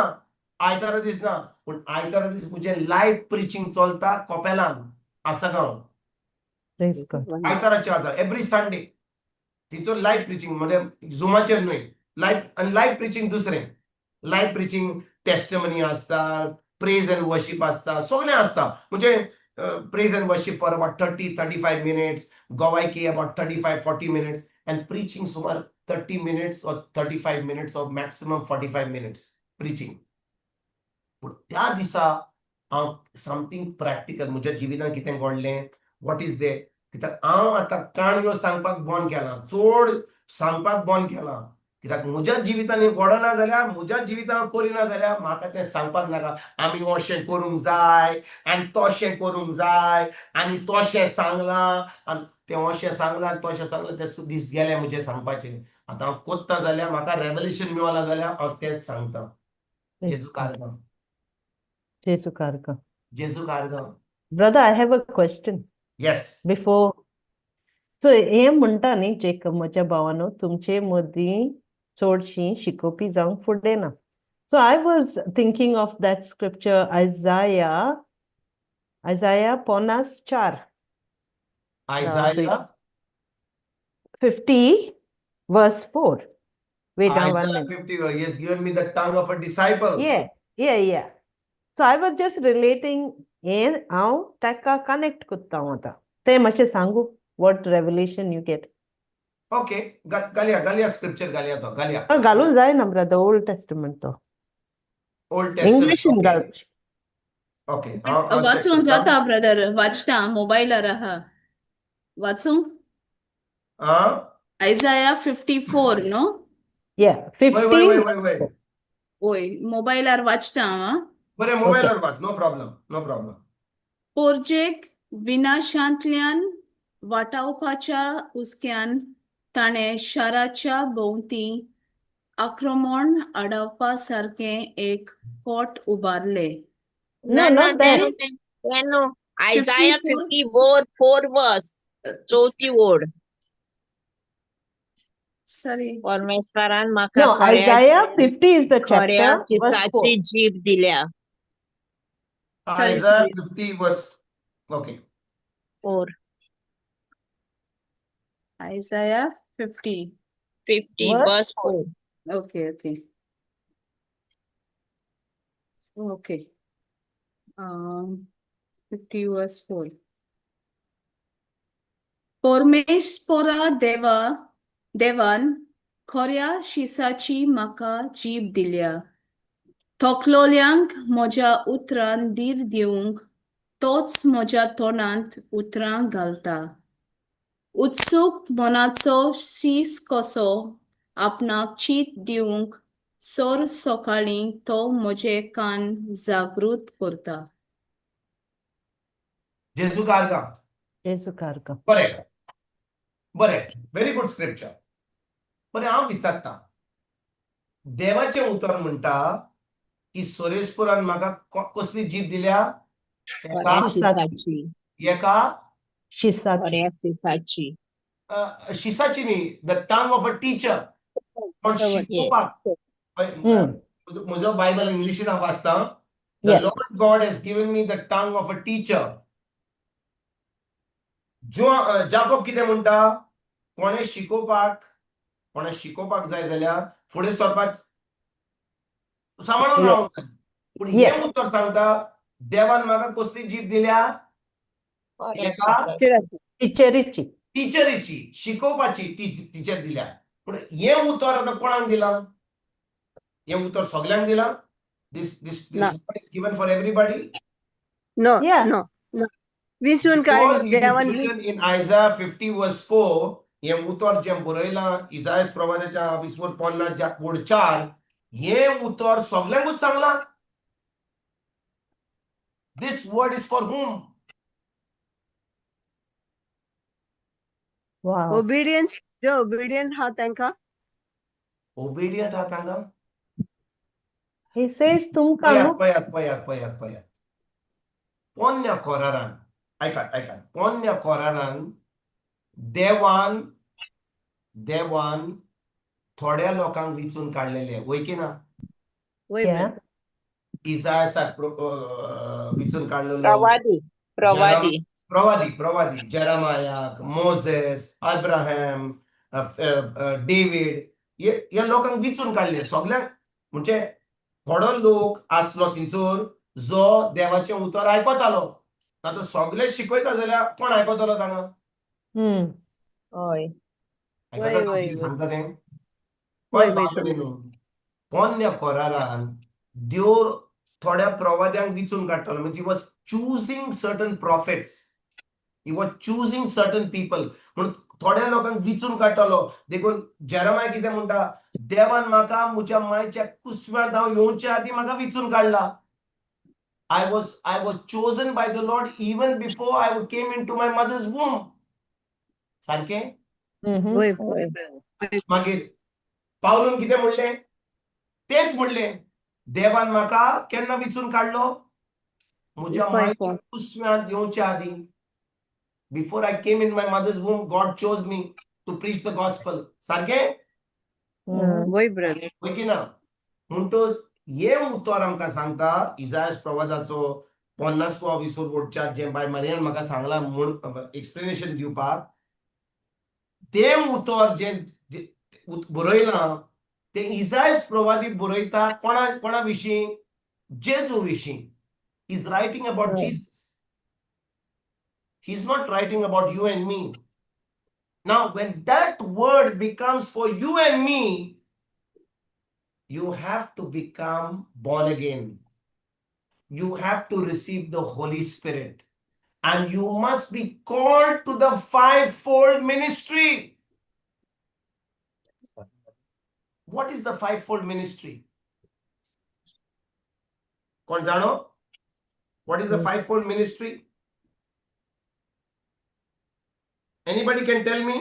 आयतारा दीस ना. पूण आयतारा दीस म्हजें लायव्ह प्रिचींग चलता कोपेलान, आसगांव. Praise God. आयताराचे आतां एवरी संडे तिचो लायव्ह प्रिचींग, म्हणजे झुमाचेर न्हय, लायव्ह. आनी लायव्ह प्रिचींग दुसरें, लायव्ह प्रिचींग टेस्टमनी आसता, प्रेज अँड वर्शीप आसता, सगळें आसता. म्हणजे praise and worship for about 30, 35 minutes, गोवायकी about 35, 40 minutes, and preaching सुमार 30 minutes or 35 minutes or maximum 45 minutes preaching. पूण त्या दिसा हांव समथींग प्रॅक्टिकल म्हज्या जिवितांत कितें घडलें, what is they, कित्याक हांव आतां काणयो सांगपाक बंद केलां, चड सांगपाक बंद केलां. कित्याक म्हज्या जिवितांत घडना जाल्यार, म्हज्या जिवितांत करिना जाल्यार म्हाका तें सांगपाक नाका. आमी अशें करूंक जाय आनी तशें करूंक जाय आनी तशें सांगलां आनी तें अशें सांगलां आनी तशें सांगलां, ते दीस गेले म्हजे सांगपाचे. आतां हांव कोत्ता जाल्यार, म्हाका रेवल्युशन मेवलां जाल्यार हांव तेंच सांगता. जेजू कारगांव. जेजू कारगांव. जेजू कारगांव. Brother, I have a question. Yes. Before. So हें म्हणटा न्ही जेकब, म्हज्या भावानो, तुमचे मदीं चडशीं शिकोवपी जावंक फुडें ना. So I was thinking of that scripture, Isaiah 54. Isaiah 50 verse 4. Wait, now one Isaiah minute. 50, he has given me the tongue of a disciple. Yeah. So I was just relating हें हांव ताका कनेक्ट करता हांव आतां. तें मातशें सांगू, what revelation you get. Okay, घालया, घालया, स्क्रिप्चर घालया, तो घालया. घालूंक जायना ब्रदर, ओल्ड टेस्टमेंट तो. Old testament. इंग्लिशीन घाल. ओके, हांव check वाचूंक करता. जाता ब्रदर, वाचता, मोबायलार आहा. वाचूं? आं. आयजाया 54 न्हू? Yeah, वय वय 50. वय वय वय. वय, मोबायलार वाचता हांव आं. बरें, मोबायलार वाच, नो प्रॉब्लम, नो प्रॉब्लम. पोरजेक विनाशांतल्यान वाटावपाच्या हुस्क्यान ताणें शाराच्या भोंवती आक्रमण आडावपा सारकें एक कोट उबारलें. No, not that. तें न्हू, आयजाया 54? 54 4 वर्स, चवथी ओळ. सॉरी. परमेश्वरान म्हाका No, खऱ्या Isaiah 50 is the खऱ्या chapter, verse 4. शिसाची जीभ दिल्या. Sorry, Isaiah sorry. 50 verse, okay. 4. Isaiah 50. 50 Verse verse 4. Okay. 50 verse 4. परमेश्वरा देवा, देवान खऱ्या शिसाची म्हाका जीब दिल्या. थकलोल्यांक म्हज्या उतरान धीर दिवंक तोच म्हज्या तोंडांत उतरां घालता. उत्सूक मनाचो शीस कसो आपणाक चीत दिवंक सर सकाळीं तो म्हजे कान जागृत करता. जेजू कारगांव. जेजू कारगांव. बरें बरें, व्हेरी गुड स्क्रिप्चर. बरें, हांव विचारता, देवाचें उतर म्हणटा की सोरेस्पुरान म्हाका कसली जीभ दिल्या? एका खऱ्या शिसाची. एका शिसाची. खऱ्या शिसाची. शिसाची न्ही, the tongue of a teacher. पण शिकोवपाक म्हजो बायबल इंग्लिशीन हांव वाचता. The Lord God has given me the tongue of a teacher. जो जाकोब कितें म्हणटा? कोणें शिकोवपाक, कोणें शिकोवपाक जाय जाल्यार फुडें सरपाक सांबाळून रावंक जाय. पूण हें उतर सांगता, देवान म्हाका कसली जीब दिल्या? एका टिचरीची. टिचरीची, शिकोवपाची टिचर दिल्या. पूण हें उतर आतां कोणाक दिलां? हें उतर सगल्यांक दिलां? This ना. Is given for everybody? No. Yeah. No, no, विसून Because काड it is देवान written in Isaiah 50 verse 4, हें उतर जें बरयलां इजायस प्रवादाच्या 50 ओड 4, हें उतर सगल्यांकूच सांगलां. This word is for whom? Wow. Obedience, J obedience हा तांकां. ओबिडियंट आहा तांकां. He says तुमकां पयात न्हू. पयात पयात पयात पयात, पोन्न्या कोरारान आयकात आयकात, पोन्न्या कोरारान देवान थोड्या लोकांक विचून काडलेले, वय की ना? वय Yeah. Brother. इजायसाक विचून काडलेलो. प्रवादी, प्रवादी. प्रवादी, प्रवादी जेरामायाक, मोजेस, अब्राहम, डेवीड, हे ह्या लोकांक विचून काडले सगल्यांक. म्हणजे थोडो लोक आसलो थंयसर जो देवाचें उतर आयकतालो. आतां सगळे शिकयता जाल्यार कोण आयकतलो तांकां? हय. आयकता वय, वय, कितें वय. सांगता तें? वय, पण वय, बाबा, पोन्न्या कोरारान देव थोड्या प्रवाद्यांक विचून काडटालो. Means he was choosing certain prophets, he was choosing certain people. म्हणून थोड्या लोकांक विचून काडटालो. देखून जेरमाय कितें म्हणटा? देवान म्हाका म्हज्या मायच्या कुसव्यांत हांव येवचे आदीं म्हाका विचून काडला. I was chosen by the Lord even before I came into my mother's womb. सारकें? वय वय. मागीर पावलून कितें म्हणलें? तेच म्हणलें, देवान म्हाका केन्ना विचून काडलो? म्हज्या Before I मायच्या born. कुसव्यांत येवचे आदीं. Before I came in my mother's womb, God chose me to preach the gospel. सारकें? वय ब्रदर. वय की ना? म्हणटच हें उतर आमकां सांगता इजायस प्रवादाचो 50वो 20 ओडच्यात, जें बाय मारियान म्हाका सांगलां म्हूण एक्सप्लेनेशन दिवपाक, तें उतर जें जें बरयलां तें इजायस प्रवादी बरयता कोणा कोणा विशीं? जेजू विशीं. Is writing about Jesus. He is not writing about you and me. Now, when that word becomes for you and me, you have to become born again. You have to receive the Holy Spirit. And you must be called to the fivefold ministry. What is the fivefold ministry? कोण जाणो? What is the fivefold ministry? Anybody can tell me?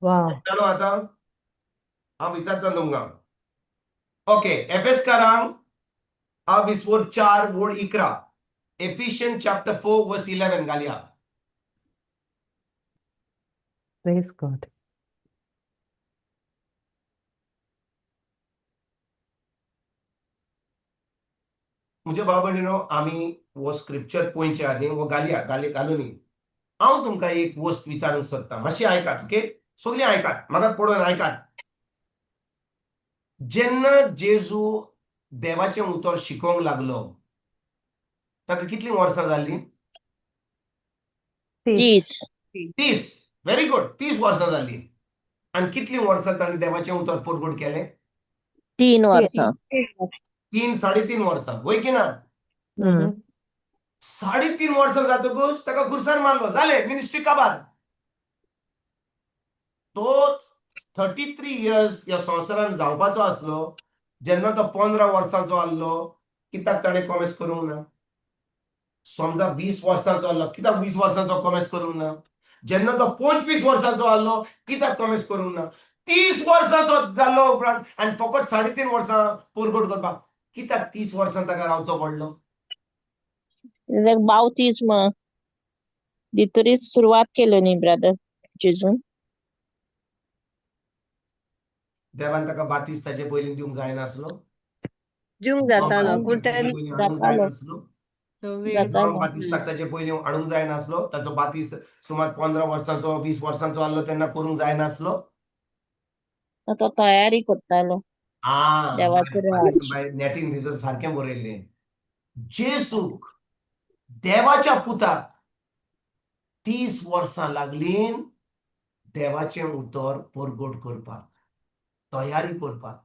Wow. जाणो आता? हांव विचारता तुमकां. Okay, एफेसकारांक 4:11, Ephesian chapter 4 verse 11 घालया. Praise God. म्हज्या भाव भयणीनो, आमी हो स्क्रिप्चर पळोवचे आदीं हो घालया, घाली घालुनी हांव तुमकां एक वस्त विचारूंक सोदतां. मातशी आयकात, ओके? सगळीं आयकात, म्हाका पळोवन आयकात. जेन्ना जेजू देवाचें उतर शिकोवंक लागलो, ताका कितलीं वर्सां जालीं? 30. 30. 30. Very good. 30 वर्सां जालीं. आनी कितलीं वर्सां ताणें देवाचें उतर परगट केलें? 3 वर्सां. 3, 3.5 वर्सां, वय की ना? 3.5 वर्सां जातकूच ताका खुर्सान मारलो, जालें, मिनिस्ट्री काबार. तो 33 इयर्स ह्या संवसारान जावपाचो आसलो जेन्ना तो 15 वर्सांचो आहलो, कित्याक ताणें कॉमेस करूंक ना? समजा 20 वर्सांचो आहलो, कित्याक 20 वर्सांचो कॉमेस करूंक ना? जेन्ना तो 25 वर्सांचो आहलो, कित्याक कॉमेस करूंक ना? 30 वर्सांचो जाल्लो उपरांत आनी फकत 3.5 वर्सां परगट करपाक कित्याक 30 वर्सां ताका रावचो पडलो? बावतिज्म दितरीच सुरवात केलो न्ही ब्रदर जेजून. देवान ताका बातीस ताचे पयलीं दिवंक जायनासलो? दिवंक जातालो, पूण ताचे तेन्ना पयलीं हाडूंक जातालो. जायनासलो? तो वेळ जुवांव जातालो. बातिस्ताक ताजे पयलीं हाडूंक जायनासलो, ताचो बातीस सुमार 15 वर्सांचो 20 वर्सांचो आहलो तेन्ना करूंक जायनासलो. तो तयारी करतालो आ देवाचें राज. बाय नेटीन थंयसर सारकें बरयल्लें, जेसूक देवाच्या पुताक 30 वर्सां लागलीं देवाचें उतर परगट करपाक, तयारी करपाक.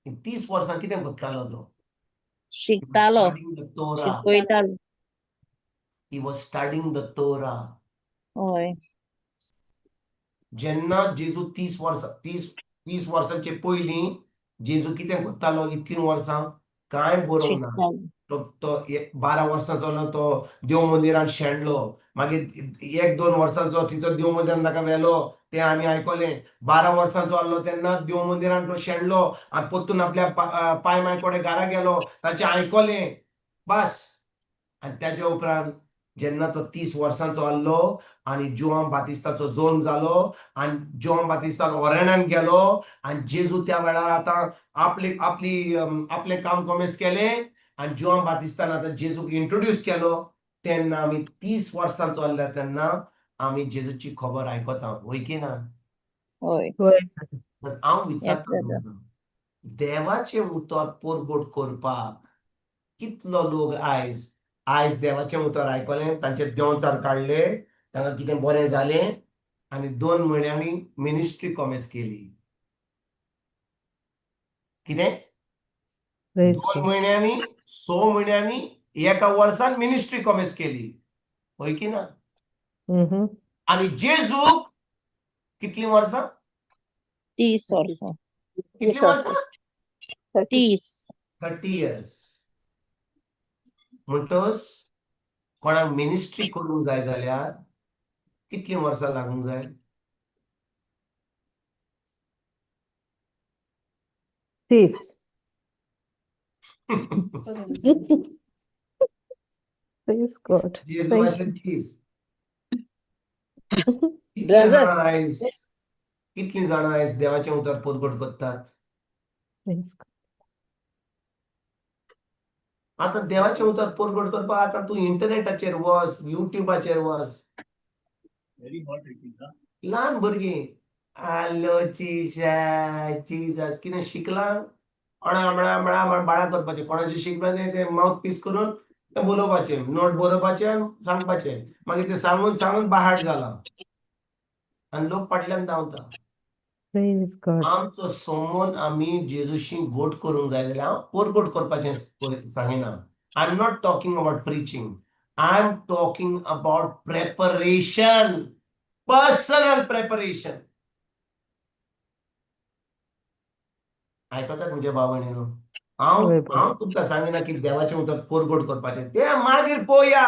30 वर्सां कितें करतालो तो? शिकतालो, Studying the Torah. शिकयतालो. He was studying the Torah. हय. जेन्ना जेजू 30 वर्सां, 30 वर्सांचे पयलीं जेजू कितें करतालो इतलीं वर्सां कांय बरोवंक ना. शिकतालो. तो तो 12 वर्सांचो आसलो तो देव मंदिरान शेणलो, मागीर 1-2 वर्सांचो थंयचो देव मंदिरान ताका व्हेलो, तें आमी आयकलें. 12 वर्सांचो आसलो तेन्ना देव मंदिरान तो शेणलो आनी परतून आपल्या पाय माय कडेन घरा गेलो, ताचें आयकलें बस. आनी ताच्या उपरांत जेन्ना तो 30 वर्सांचो आसलो आनी जुवांव बातिस्ताचो जल्म जालो आनी जुवांव बातिस्तान ओरणान गेलो आनी जेजू त्या वेळार आतां आपले आपली आपलें काम कोमेस केलें आनी जुवांव बातिस्तान आतां जेजूक इंट्रोड्यूस केलो तेन्ना आमी 30 वर्सांचो आसल्या तेन्ना आमी जेजूची खबर आयकता, वय की ना? हय. तर हांव विचारता brother. तुमकां, देवाचें उतर परगट करपाक कितलो लोक आयज आयज देवाचें उतर आयकलें, तांचे देंवचार काडले, तांकां कितें बरें जालें आनी 2 म्हयन्यांनी मिनिस्ट्री कॉमेस केली. कितें? Praise 2 God. म्हयन्यांनी, 6 म्हयन्यांनी, एका वर्सान मिनिस्ट्री कॉमेस केली, हय की ना? Mm-hmm. आनी जेजूक कितलीं वर्सां? 30 वर्सां. कितलीं वर्सां? 30. 30 years. म्हणटच कोणाक मिनिस्ट्री करूंक जाय जाल्यार कितलीं वर्सां लागूंक जाय? 30. Praise God. जेजू Thank आशिल्ले 30. कितलीं Brother. जाणां आयज, कितलीं जाणां आयज देवाचें उतर परगट करतात? Praise God. आतां देवाचें उतर परगट करपाक आतां तूं इंटरनेटाचेर वच, युट्यूबाचेर वच, ल्हान भुरगीं आलो चिशा चिजास कितें शिकलां अणा मणा मणा मणा बाळा करपाचें, कोणाचें शिकलां तें तें मावथ पीस करून तें बरोवपाचें, नोट बरोवपाचें आनी सांगपाचें, मागीर तें सांगून सांगून बाहाड जालां आनी लोक फाटल्यान धांवता. Praise God. आमचो सोमोन आमी जेजूशी गोट करूंक जाय जाल्यार हांव परगट करपाचें सांगिना. I am not talking about preaching, I am talking about preparation, personal preparation. आयकतात म्हज्या भाव भयणीनो? हांव हय brother. हांव तुमकां सांगिना की देवाचें उतर परगट करपाचें, तें मागीर पळोवया.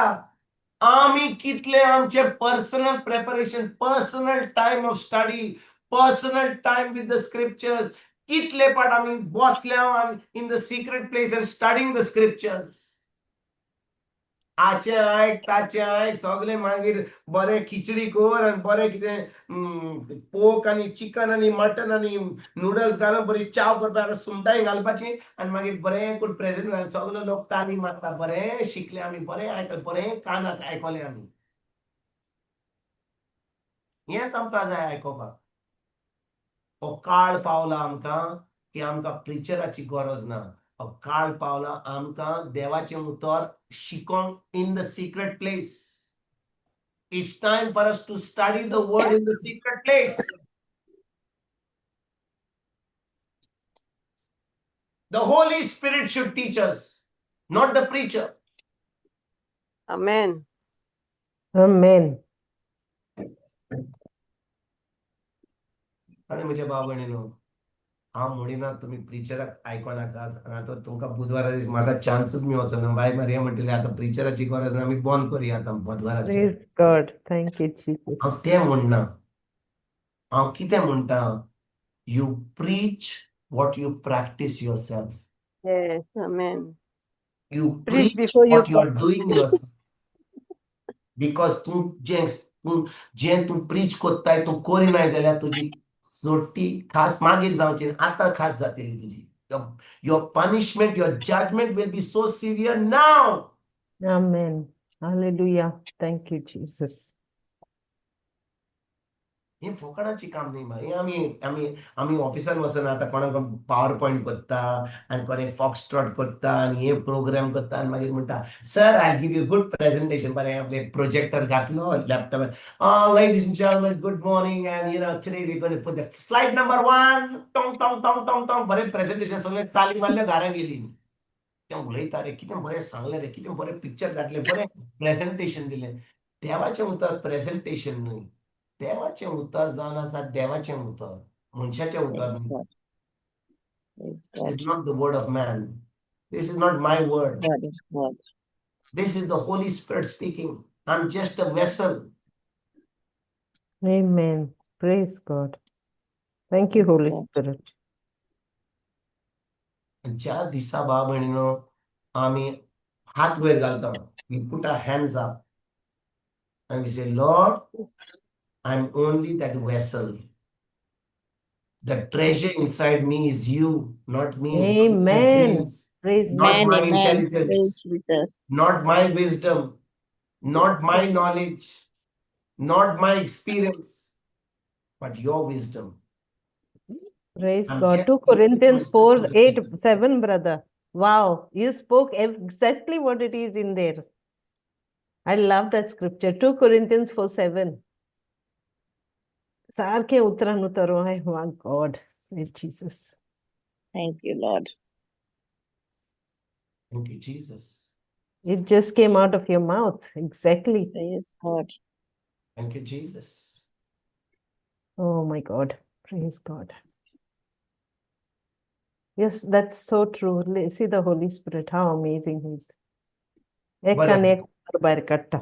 आमी कितलें आमचें personal preparation, personal time of study, personal time with the scriptures, कितले पाट आमी बसल्या आनी in the secret place and studying the scriptures. आचें आयक, ताचें आयक, सगळें मागीर बरें खिचडी कर आनी बरें कितें पोक आनी चिकन आनी मटन आनी नुडल्स घालून बरी चाव करपाक सुंगटांय घालपाची आनी मागीर बरें करून प्रेजेंट घालून सगळे लोक ताली मारता, बरें शिकले आमी, बरें आयकलें, बरें कानाक आयकलें आमी. हेंच आमकां जाय आयकोपाक. हो काळ पावला आमकां की आमकां प्रिचराची गरज ना. हो काळ पावला आमकां देवाचें उतर शिकोंक in the secret place. It's time for us to study the word in the secret place. The Holy Spirit should teach us, not the preacher. Amen. Amen. आनी म्हज्या भाव भयणीनो, हांव म्हणिना तुमी प्रिचराक आयकोनाकात. आतां तुमकां बुधवारा दीस म्हाका चान्सूच मेळचो ना. बाय मारया म्हणटलें आतां प्रिचराची गरज ना, आमी बंद करुया आतां बुधवाराचें. Praise God. Thank you, Jesus. हांव तें म्हणना. हांव कितें म्हणटा, you preach what you practice yourself. Yes, amen. You Preach preach before you what you are doing yourself. Because तूं जें तूं जें तूं प्रीच कोत्ताय तूं करिनाय जाल्यार तुजी सोडटी खास मागीर जावची, आतां खास जातली तुजी. Your punishment, your judgment will be so severe now. Amen. Hallelujah. Thank you, Jesus. हें फोकाणाची काम न्ही मा. हें आमी आमी आमी ऑफिसान वचना आतां कोणाक पावर पॉयंट करता आनी कोणे फॉक्स ट्रॉट करता आनी हे प्रोग्राम करता आनी मागीर म्हणटा, "Sir, I give you good presentation." बरें, आपले प्रोजेक्टर घातलो लॅपटॉपार. "Ladies and gentlemen, good morning, and today we gonna put the slide number one." Tong Tong Tong Tong Tong. बरें प्रेझेंटेशन, सगळें ताली मारल्यो, घरा गेली. तें उलयता रे, कितें बरें सांगलें रे, कितें बरें पिक्चर घातलें, बरें प्रेझेंटेशन दिलें. देवाचें उतर प्रेझेंटेशन न्हय. देवाचें उतर जावन आसा देवाचें उतर, मनशाचें उतर Praise न्हय. God. Praise It's God. Not the word of man. This is not my word. God is God. This is the Holy Spirit speaking. I'm just a vessel. Amen. Praise God. Thank you, Praise Holy God. Spirit. ज्या दिसा भाव भयणीनो आमी हात वयर घालता, we put our hands up and we say, "Lord, I'm only that vessel. The treasure inside me is you, not me, not my Amen. Brains, Praise not Amen. My Amen. intelligence, Praise Jesus. Not my wisdom, not my knowledge, not my experience, but your wisdom." Praise I'm God. Just 2 giving Corinthians myself 4, to the 8, vessel. 7, brother. Wow. You spoke exactly what it is in there. I love that scripture. 2 Corinthians 4, 7. सारखे उतरान उतर. Oh my God. Sweet Jesus. Thank you, Lord. Thank you, Jesus. It just came out of your mouth. Exactly. Praise God. Thank you, Jesus. Oh my God. Praise God. Yes, that's so true. See the Holy Spirit, how amazing he is. एक बरें. आनी एक भायर काडटा.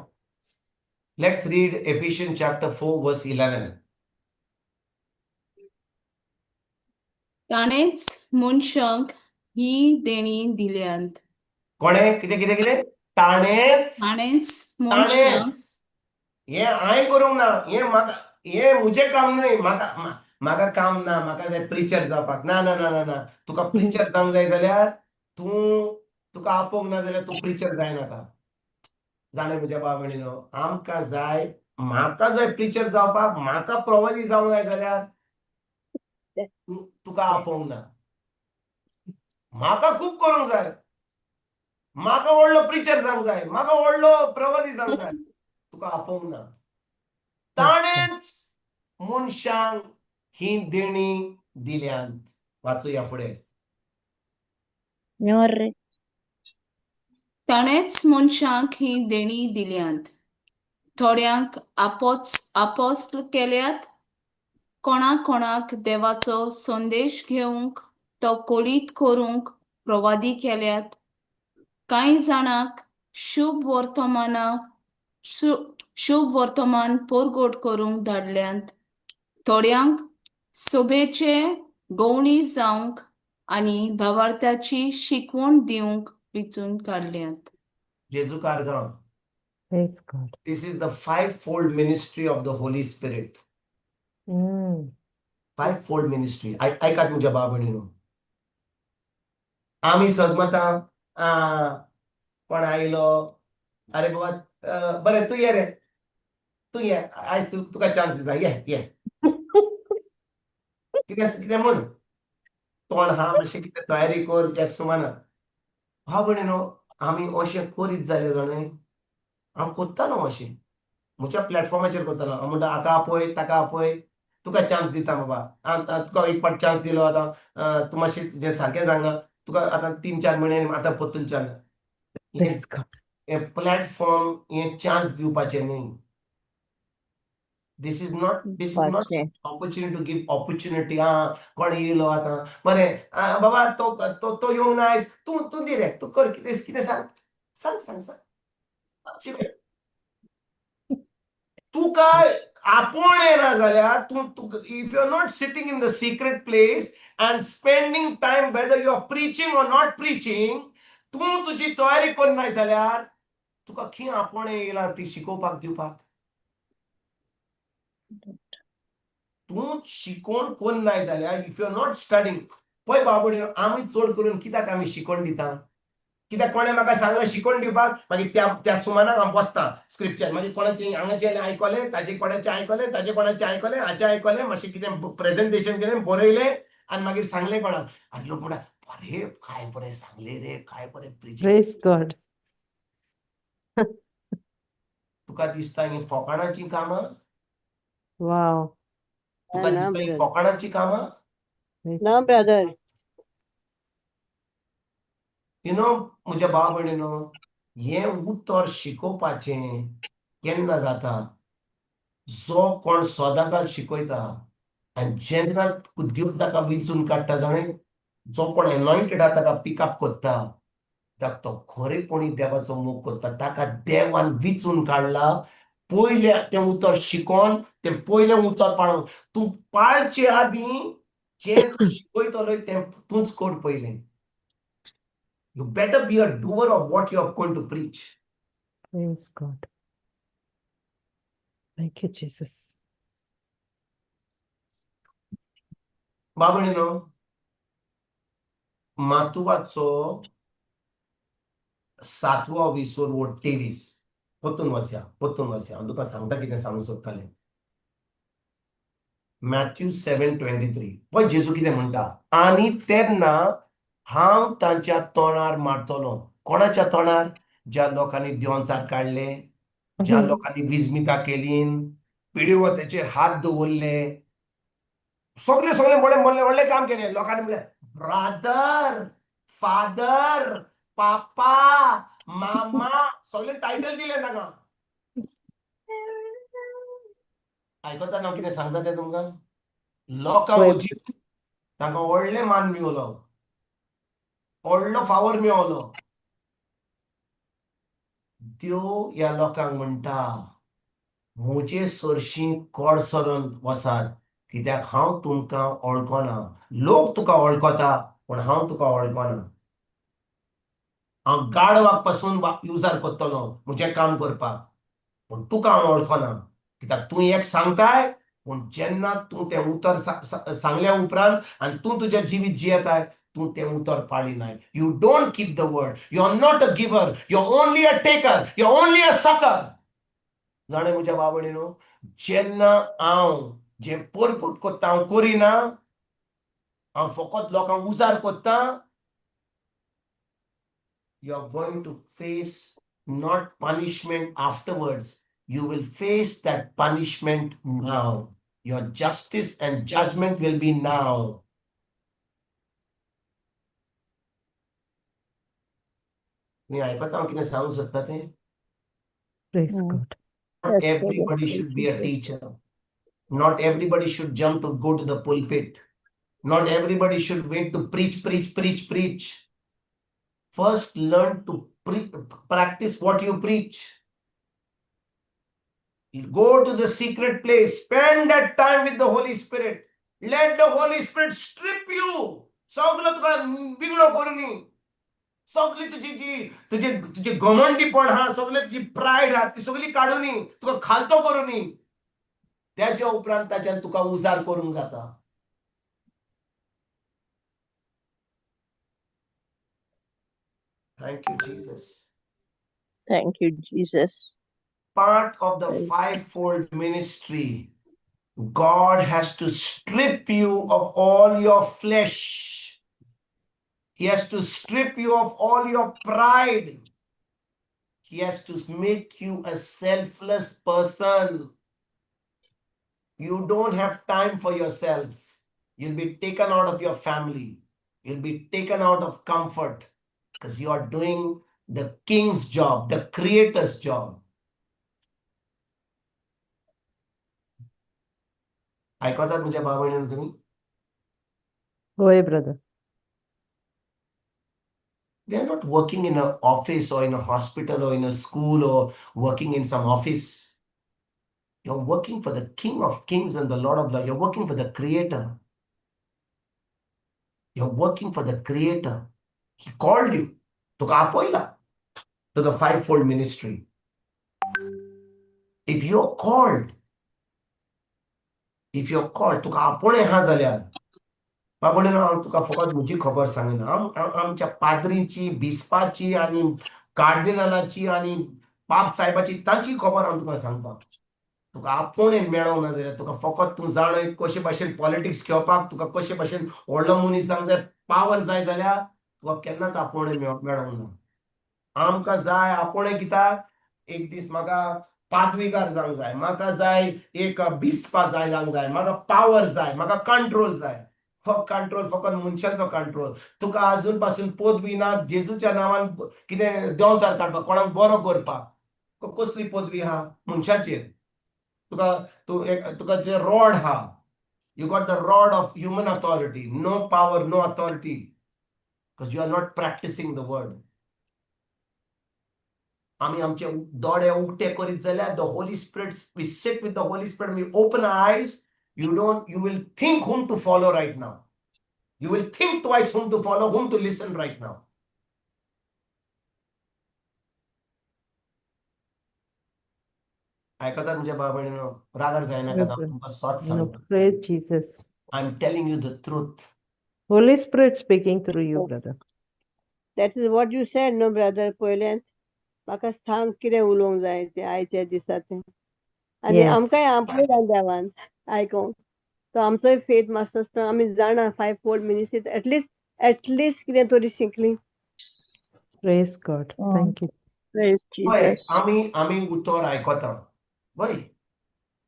Let's read Ephesians chapter 4, verse 11. ताणेंच मनशांक ही देणी दिल्यांत. कोणे? कितें कितें कितें? ताणेच. ताणेंच मनशांक ताणेच. हें हांवें करूंक ना. हें म्हाका, हें म्हजें काम न्हय. म्हाका म्हाका काम ना, म्हाका जाय प्रिचर जावपाक. ना ना ना ना ना, तुका प्रिचर जावंक जाय जाल्यार तूं तुका आपोवंक ना जाल्यार तूं प्रिचर जायनाका. जाणें म्हज्या भाव भयणीनो, आमकां जाय, म्हाका जाय प्रिचर जावपाक, म्हाका प्रवादी जावंक जाय जाल्यार तूं तुका आपोवंक ना. म्हाका खूब करूंक जाय, म्हाका व्हडलो प्रिचर जावंक जाय, म्हाका व्हडलो प्रवादी जावंक जाय, तुका आपोवंक ना. ताणेंच मनशांक ही देणी दिल्यांत. वाचूया फुडें. Ñorre. ताणेंच मनशांक ही देणी दिल्यांत. थोड्यांक आपोच आपोस्ल केल्यात, कोणा कोणाक देवाचो संदेश घेवंक तो कळीत करूंक प्रवादी केल्यात, कांय जाणांक शुभ वर्तमानाक शुभ वर्तमान परगट करूंक धाडल्यात, थोड्यांक सोबेचे गवणी जावंक आनी भावार्थाची शिकवण दिवंक विचून काडल्यात. जेजू कारगांव. Praise God. This is the fivefold ministry of the Holy Spirit. Fivefold ministry. आयकात म्हज्या भाव भयणीनो, आमी सजमता कोण आयलो, अरे बाबा, बरें, तूं ये रे, तूं ये, आयज तूं तुका चान्स दिता, ये ये, कितें कितें म्हण तोंड हा, मातशें कितें तयारी कर एक सुमाना. भाव भयणीनो, आमी अशें करीत जाल्यार जाणा, हांव करतालो अशें, म्हज्या प्लॅटफॉर्माचेर करतालो. हांव म्हणटा, हाका आपय, ताका आपय, तुका चान्स दिता बाबा, आतां तुका एक फावट चान्स दिलो, आतां तूं मातशें तुजें सारकें सांगना, तुका आतां 3-4 म्हयन्यांनी आतां परतून चान्स. Praise God. हें प्लॅटफॉर्म, हें चान्स दिवपाचें न्हय. This is not पाचशे. Opportunity to give opportunity. आं, कोण येयलो आतां, बरें, आं, बाबा, तो तो तो येवंक ना आयज, तूं तूं दी रे, तूं कर, कितें कितें सांग सांग सांग सांग, शिकय. तुका आपोवण येना जाल्यार तूं तूं if you are not sitting in the secret place and spending time, whether you are preaching or not preaching, तूं तुजी तयारी करनाय जाल्यार तुका खंय आपोवणें येयलां ती शिकोवपाक दिवपाक? तूं शिकोवन करनाय जाल्यार, if you are not studying. पळय बाबडे, आमी चड करून कित्याक आमी शिकोवन दिता? कित्याक कोणें म्हाका सांगलें शिकोवन दिवपाक, मागीर त्या त्या सुमानाक हांव बसता स्क्रिप्चर, मागीर कोणाचें हांगाचें आयकलें, ताजे कोणाचें आयकलें, ताजे कोणाचें आयकलें, हाचें आयकलें, मातशें कितें प्रेजेंटेशन केलें, बरयलें आनी मागीर सांगलें कोणाक. आनी लोक म्हणटा, बरें काय बरें सांगलें रे, काय बरें प्रिचींग. Praise God. तुका दिसता हीं फोकाणाचीं कामां? Wow. तुका ना दिसता हीं ब्रदर, फोकाणाचीं कामां? ना ब्रदर. You know म्हज्या भाव भयणीनो, हें उतर शिकोवपाचें केन्ना जाता? जो कोण सदांकाल शिकयता आनी जेन्ना देव ताका विंचून काडटा जाणें, जो कोण एनॉयंटेड आहा ताका पिकअप करता, तो खरेपणी देवाचो मोग करता, ताका देवान विंचून काडला. पयलें तें उतर शिकोन तें पयलें उतर पाळून तूं पाळचे आदीं जें तूं शिकयतलो तें तूंच कर पयलें. You better be a doer of what you are going to preach. Praise God. Thank you, Jesus. बाबणीनो, मातुवाचो 7वो विसोर वो 23, परतून वचया, परतून वचया, हांव तुका सांगता कितें सांगूंक सोदतालें. मॅथ्यू 7:23, पळय जेजू कितें म्हणटा, आनी तेन्ना हांव तांच्या तोंडार मारतलो. कोणाच्या तोंडार? ज्या लोकांनी देंवचार काडले, ज्या लोकांनी विजमिता केली, पिडिवतेचेर हात दवरले, सगळे सगळे व्हडलें व्हडलें व्हडलें काम केलें. लोकांनी म्हणलें ब्रादर, फादर, पापा, मामा, सगळे टायटल दिले ताका. आयकता ना कितें सांगता तें तुमकां? लोकां वचीत तांकां व्हडलें मान मेवलो, व्हडलो फावर मेवलो. देव ह्या लोकांक म्हणटा, म्हजे सरशीं कोड सरून वसात, कित्याक हांव तुमकां वळखना. लोक तुका वळखता पूण हांव तुका वळखना. हांव गाडवाक पासून युजार करतलो म्हजें काम करपाक, पूण तुका हांव वळखना, कित्याक तूं एक सांगताय, पूण जेन्ना तूं तें उतर सांगल्या उपरांत आनी तूं तुजें जिवीत जियेताय, तूं तें उतर पाळिनाय. You don't keep the word. You are not a giver, you are only a taker, you are only a sucker. जाणें म्हज्या भाव भयणीनो, जेन्ना हांव जें परगट करता हांव करिना, हांव फकत लोकांक उजार करता, you are going to face not punishment afterwards, you will face that punishment now. Your justice and judgment will be now. मी आयकता हांव कितें सांगूंक सोदता तें? Praise Mm. God. Not Yes, brother. everybody Thank should you, be a Jesus. teacher. Not everybody should jump to go to the pulpit. Not everybody should wait to preach, preach, preach, preach. First, learn to practice what you preach. You go to the secret place. Spend that time with the Holy Spirit. Let the Holy Spirit strip you. सगळो तुका बिगडो करूनी, सगळी तुजी जी तुजे तुजे घमंडीपण हा, सगळे तुजी प्रायड हा, ती सगळी काडूनी तुका खालतो करूनी. त्याच्या उपरांत ताच्यान तुका उजार करूंक जाता. Thank you, Jesus. Thank you, Jesus. Part of the Thank fivefold ministry, God has to strip you of all your flesh. He has to strip you of all your pride. He has to make you a selfless person. You don't have time for yourself. You'll be taken out of your family. You'll be taken out of comfort because you are doing the king's job, the creator's job. आयकतात म्हज्या भाव भयणीनो तुमी? होय brother. They are not working in an office or in a hospital or in a school or working in some office. You're working for the King of Kings and the Lord of Lords. You're working for the Creator. You're working for the Creator. He called you to आपयला to the fivefold ministry. If you're called, if you're called, तुका आपोवणें आहा जाल्यार बाबडे, हांव तुका फकत म्हजी खबर सांगिना, आमच्या पाद्रीची, बिस्पाची आनी कार्दिनालाची आनी पाप साहेबाची तांची खबर हांव तुका सांगता. तुका आपोवणें मेळोंक ना जाल्यार तुका फकत तूं जाण कशे भाशेन पॉलिटिक्स खेळपाक, तुका कशे भाशेन व्हडलो मनीस जावंक जाय, पावर जाय जाल्यार तुका केन्नाच आपोवणें मेळोंक ना. आमकां जाय आपोवणें कित्याक, एक दीस म्हाका पादविगार जावंक जाय, म्हाका जाय एक बिस्पा जाय जावंक जाय, म्हाका पावर जाय, म्हाका कंट्रोल जाय. हो कंट्रोल फकत मनशाचो कंट्रोल. तुका आजून पासून पदवी ना जेजूच्या नांवान कितें देंवचार काडपाक, कोणाक बरो करपाक, कसली पदवी आहा मनशाचेर? तुका तूं एक तुका जे रॉड आहा, you got the rod of human authority, no power, no authority, because you are not practicing the word. आमी आमचे दोळे उक्ते करीत जाल्यार the Holy Spirit, we sit with the Holy Spirit, we open eyes, you don't, you will think whom to follow right now. You will think twice whom to follow, whom to listen right now. आयकतात म्हज्या भाव भयणीनो, रागार जायनाकात, हांव तुमकां सत सांगता. Praise Jesus. I am telling you the truth. Holy Spirit speaking through you, brother. That is what you said, no, brother, पयल्यान म्हाका सांग कितें उलोवंक जाय तें आयच्या दिसा तें. आनी आमकांय आपयला देवान आयकोंक, सो आमचोय फेथ मातसो आसता, आमी जाणा 5 मिनिस्ट्री एटलिस्ट कितें तरी शिकली. Praise God. Thank you. Praise पळय, Jesus. आमी आमी उतर आयकता, वय,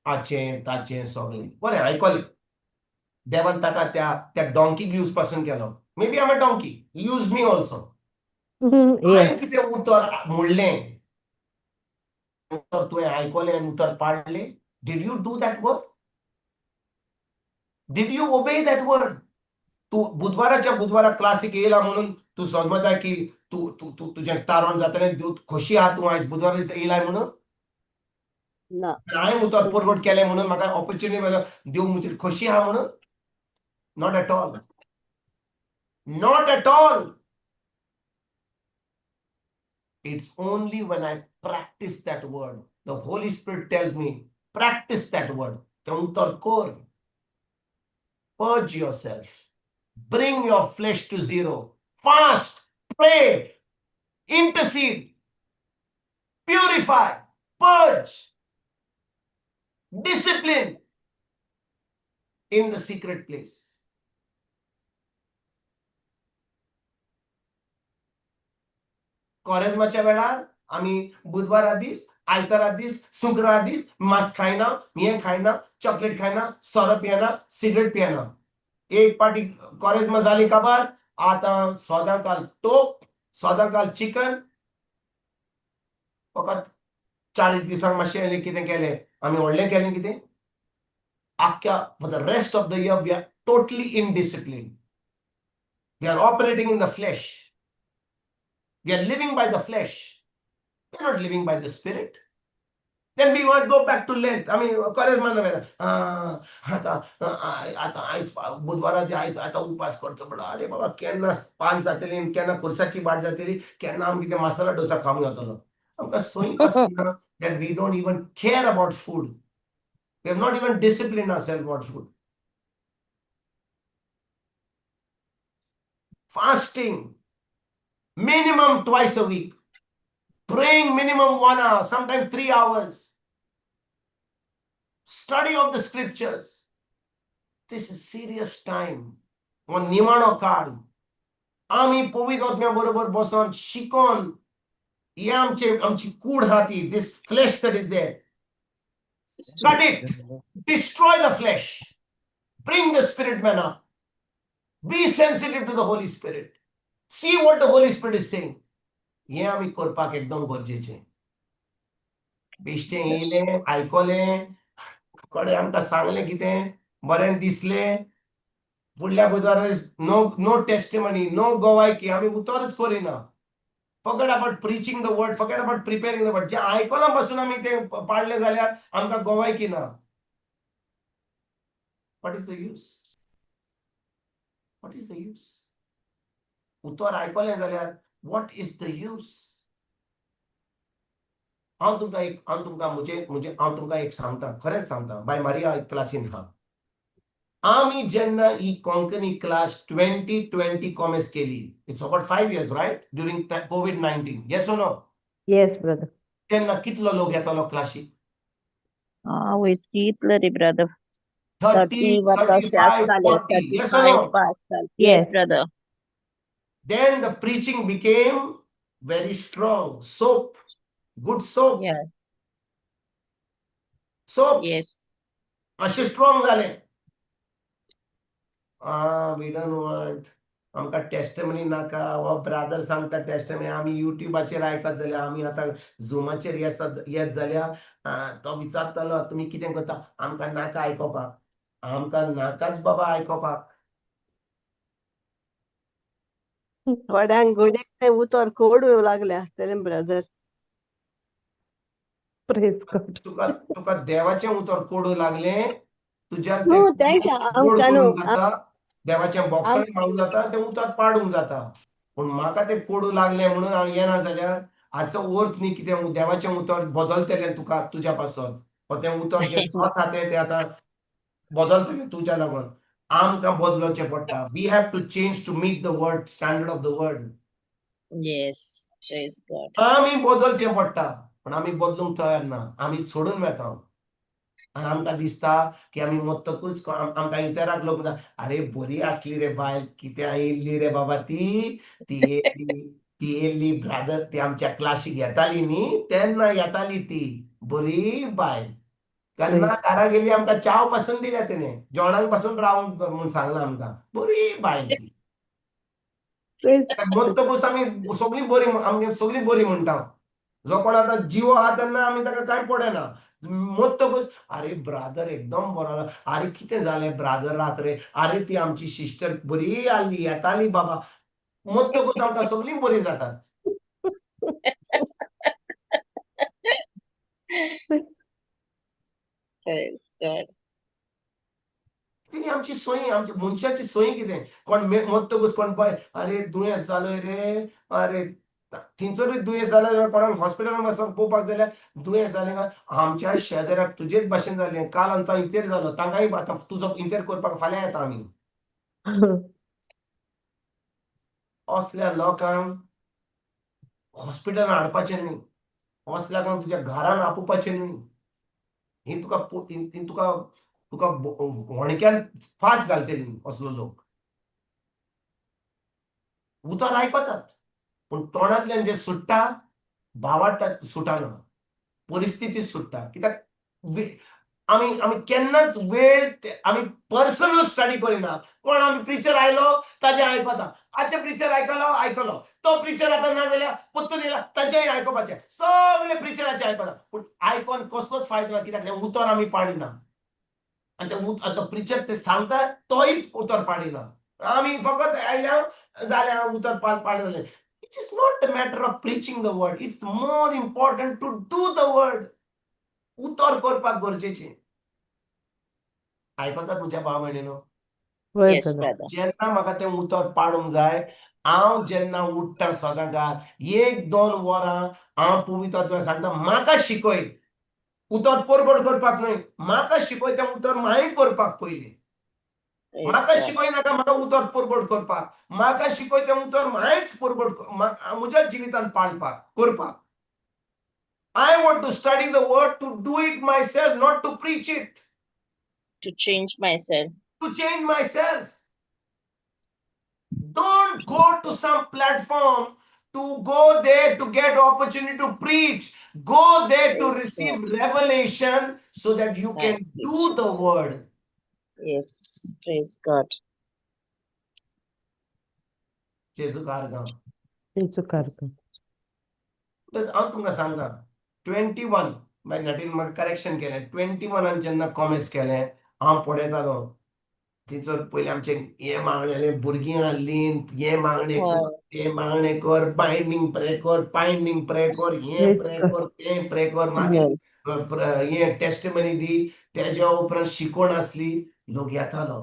हाचें ताचें सगळें बरें आयकलें. देवान ताका त्या त्या डोंकीक यूज पासून केलो. Maybe I'm a donkey, use me also. हांवें कितें उतर म्हणलें, उतर तुवें आयकलें आनी उतर पाळ्ळें? Did you do that word? Did you obey that word? तूं बुधवाराच्या बुधवारा क्लासीक येयला म्हणून तूं समजता की तूं तूं तूं तुजें तारण जातलें, खोशी आहा तूं आयज बुधवारा दिसा येयलाय म्हणून? ना. हांवें उतर परगट केलें म्हणून म्हाका ऑपॉर्च्युनिटी मेळ्ळो, देव म्हजेर खोशी आहा म्हणून? Not at all, not at all. It's only when I practice that word, the Holy Spirit tells me, practice that word. तें उतर कर. Purge yourself. Bring your flesh to zero. Fast, pray, intercede, purify, purge, discipline in the secret place. कॉरेज्माच्या वेळार आमी बुधवारा दीस, आयतारा दीस, शुक्रारा दीस मांस खायना, हें खायना, चॉकलेट खायना, सोरो पियेना, सिगरेट पियेना. एक पाटी कॉरेज्मा जाली काबार, आतां सदां काल तोप, सदां काल चिकन. फकत 40 दिसांक मातशें कितें केलें आमी, व्हडलें केलें कितें, आख्ख्या for the rest of the year we are totally indiscipline. We are operating in the flesh. We are living by the flesh. We are not living by the spirit. Then we want go back to Lent. I mean, कॉरेज्मा आतां आतां आयज बुधवारा आयज आतां उपास करचो पडटा. अरे बाबा, केन्ना पान जातली, केन्ना खुर्साची बाट जातली, केन्ना आमी कितें मसाला डोसा खावंक जातलो. आमकां सोय पासून ना that we don't even care about food. We have not even disciplined ourselves about food. Fasting minimum twice a week, praying minimum 1 hour, sometimes 3 hours, study of the scriptures. This is serious time. हो निमाणो काळ. आमी पवित्र आत्म्या बरोबर बसोन शिकोन हे आमचे आमची कूड आहा ती, this flesh that is there, cut it, destroy the flesh, bring the spirit man up, be sensitive to the Holy Spirit, see what the Holy Spirit is saying. हें आमी करपाक एकदम गरजेचें. बेश्टें येयलें, आयकलें, कडेन आमकां सांगलें कितें बरें दिसलें, फुडल्या बुधवारा नो नो टेस्टिमनी, नो गोवायकी, आमी उतरच करिना. Forget about preaching the word, forget about preparing the word. जें आयकलां पासून आमी तें पाळ्ळें जाल्यार आमकां गोवायकी ना. What is the use? What is the use? उतर आयकलें जाल्यार what is the use? हांव तुमकां एक, हांव तुमकां म्हजें म्हजें हांव तुमकां एक सांगता, खरेंच सांगता. बाय मारिया एक क्लासीन आहा. आमी जेन्ना ही कोंकणी क्लास 2020 कॉमर्स केली, it's about 5 years, right, during COVID-19, yes or no? Yes, brother. तेन्ना कितलो लोक येतालो क्लासीक? आवयस, कितलो रे ब्रदर? 30, 30 वा तशें 35, आसताले. 40, 30 yes or no? Five आसताले, yes. Yes. Brother. Then the preaching became very strong. Soap, good soap, soap. अशें स्ट्रॉंग जालें. We don't want, आमकां टेस्टमनी नाका. हो ब्रादर सांगता टेस्टमनी, आमी युट्यूबाचेर आयकत जाल्यार, आमी आतां झुमाचेर येत जाल्यार तो विचारतलो, तुमी कितें करता? आमकां नाका आयकोपाक, आमकां नाकाच बाबा आयकोपाक. थोड्यांक घोड्याक तें उतर कोडू लागलें आसतलें ब्रदर. Praise God. तुका देवाचें उतर कोडू लागलें, तुज्यान तें न्हू, तेंकां गोड आमकां न्हू. करूंक जाता, देवाचें बॉक्सांत घालूंक जाता, तें उतर पाडूंक जाता. पूण म्हाका तें कोडू लागलें म्हणून हांव येना जाल्यार हाचो अर्थ न्ही कितें देवाचें उतर बदलतलें तुका तुज्या पासत वो तें उतर जें सत आहा तें तें आतां बदलतलें तुज्या लागून. आमकां बदलोवचें पडटा. We have to change to meet the word, standard of the word. Yes, praise God. आमी बदलचें पडटा, पण आमी बदलूंक तयार ना. आमी सोडून वेता आनी आमकां दिसता की आमी मरतकूच आमकां इतराक लोक म्हणटा, "अरे, बरी आसली रे बायल, कित्याक येयल्ली रे बाबा ती? ती येयल्ली, ती येयल्ली ब्रादर, ती आमच्या क्लासीक येताली न्ही, तेन्ना येताली ती, बरी बायल. केन्ना घरा गेली, आमकां चाव पासून दिल्या तिणें, जेवणाक पासून रावंक म्हूण सांगलां आमकां, बरी बायल ती." मरतकूच आमी सगळीं बरी, आमगे सगळीं बरी म्हणटा. जो कोण आतां जिवो आहा तेन्ना आमी ताका कांय पडना. मरतकूच, "अरे, ब्रादर एकदम बरो. अरे, कितें जालें ब्रादराक रे? अरे, ती आमची सिस्टर बरी आहली, येताली बाबा." मरतकूच आमकां सगळीं बरी जातात. Praise God. ती आमची सोयी, आमची मनशाची सोयी. कितें कोण मरतकूच कोण पळय, "अरे, दुयेंस जालो रे, अरे, थिंगसरूय दुयेंस जालें." जाल्यार कोणाक हॉस्पिटलान वचोन पळोवपाक जाल्यार दुयेंस जालें काय, आमच्या शेजाऱ्याक तुजेच भाशेन जालें, काल आमकां इंतेर जालो, तांकांय आतां तुजो इंतेर करपाक फाल्यां येता आमी. असल्या लोकांक हॉस्पिटलान हाडपाचें न्हय, असल्या लोकांक तुज्या घरान आपोवपाचें न्हय. ही तुका ही तुका तुका होणक्यान फास घालतली. असलो लोक उतर आयकतात, पूण तोंडांतल्यान जे सुट्टा, भावार्थ सुटाना, परिस्थिती सुट्टा. कित्याक आमी केन्नाच वेळ आमी पर्सनल स्टडी करिना. कोण आमी प्रिचर आयलो ताजें आयकता. आजचे प्रिचर आयकलो, आयकलो. तो प्रिचर आतां ना जाल्यार परतून येयला, ताजेंय आयकुपाचें. सगळे प्रिचराचें आयकता, पूण आयकोन कसलोच फायदो ना, कित्याक तें उतर आमी पाडिना. आनी तें तो प्रिचर ते सांगता, तोयच उतर पाडिना. आमी फकत आयल्या जालें, उतर पाडलें. It is not the matter of preaching the word, it's more important to do the word. उतर करपाक गरजेचें. आयकतात म्हज्या भाव भयणीनो? वय Yes, brother. brother. जेन्ना म्हाका तें उतर पाडूंक जाय, हांव जेन्ना उठ्ठा सदांकाळ एक दोन वरां हांव पवित्र सांगता, म्हाका शिकय उतर परगट करपाक न्हय, म्हाका शिकय तें उतर मागीर करपाक पयलीं. Praise म्हाका God. शिकय नाका म्हाका उतर परगट करपाक, म्हाका शिकय तें उतर मागीर परगट म्हज्या जिवितान पाळपाक करपाक. I want to study the word to do it myself, not to preach it. To change myself. To change myself. Don't go to some platform to go there to get opportunity to preach. Go there to Praise receive God. Revelation so that you can Thank you, do the Jesus. Word. Yes, praise God. जेजू कारगांव. जेजू कारगांव. बस, हांव तुमकां सांगता, 21, मागीर नाटीन म्हाका correction केलें, 21आन जेन्ना commerce केलें, हांव पळयतालो थंयसर पयलीं आमचें हें मागणें, भुरगीं आहलीं, हें मागणें कर, तें मागणें कर, बायंडींग प्रे कर, बायंडींग प्रे कर, हें Praise pray God. कर, तें प्रे कर, मागीर हें टेस्टमनी दी. तेज्या उपरांत शिकवण आसली, लोक येतालो.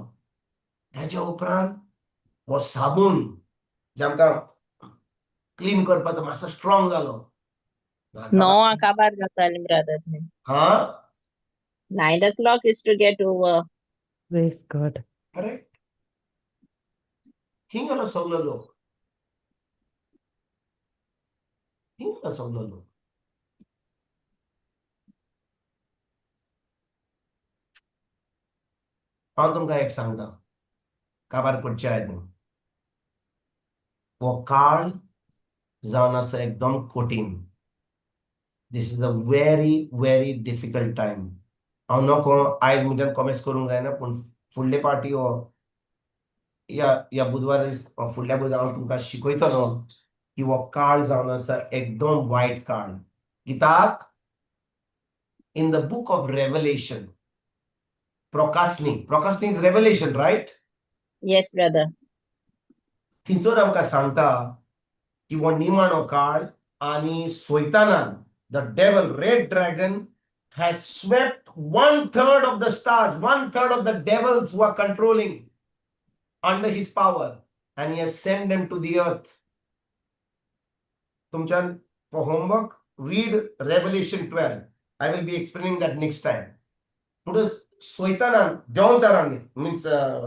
तेज्या उपरांत हो साबून जे आमकां क्लीन करपाचो मातसो स्ट्रॉंग जालो. णवां काबार जातालें, brother. हा. 9 o'clock is to get over. Praise God. Correct. हिंग गेलो सगलो लोक, हिंग गेलो सगलो लोक. हांव तुमकां एक सांगता, काबार करचे आयज हो काळ जावन आसा एकदम कठीण. This is a very very difficult time. हांव नको आयज म्हज्यान कॉमेस करूंक जायना, पूण फुडले पावटी हो या या बुधवार दीस फुडल्या बुधवार हांव तुमकां शिकयतलो की हो काळ जावन आसा एकदम वायट काळ. कित्याक in the book of Revelation, प्रकाशनी, प्रकाशनी is revelation, right? Yes, brother. थंयसर आमकां सांगता की हो निमाणो काळ आनी सोयतानान, the devil, red dragon, has swept one third of the stars, one third of the devils who are controlling under his power, and he has sent them to the earth. तुमच्यान for homework, read Revelation 12. I will be explaining that next time. Today, सोयतानान, देंवचारान, means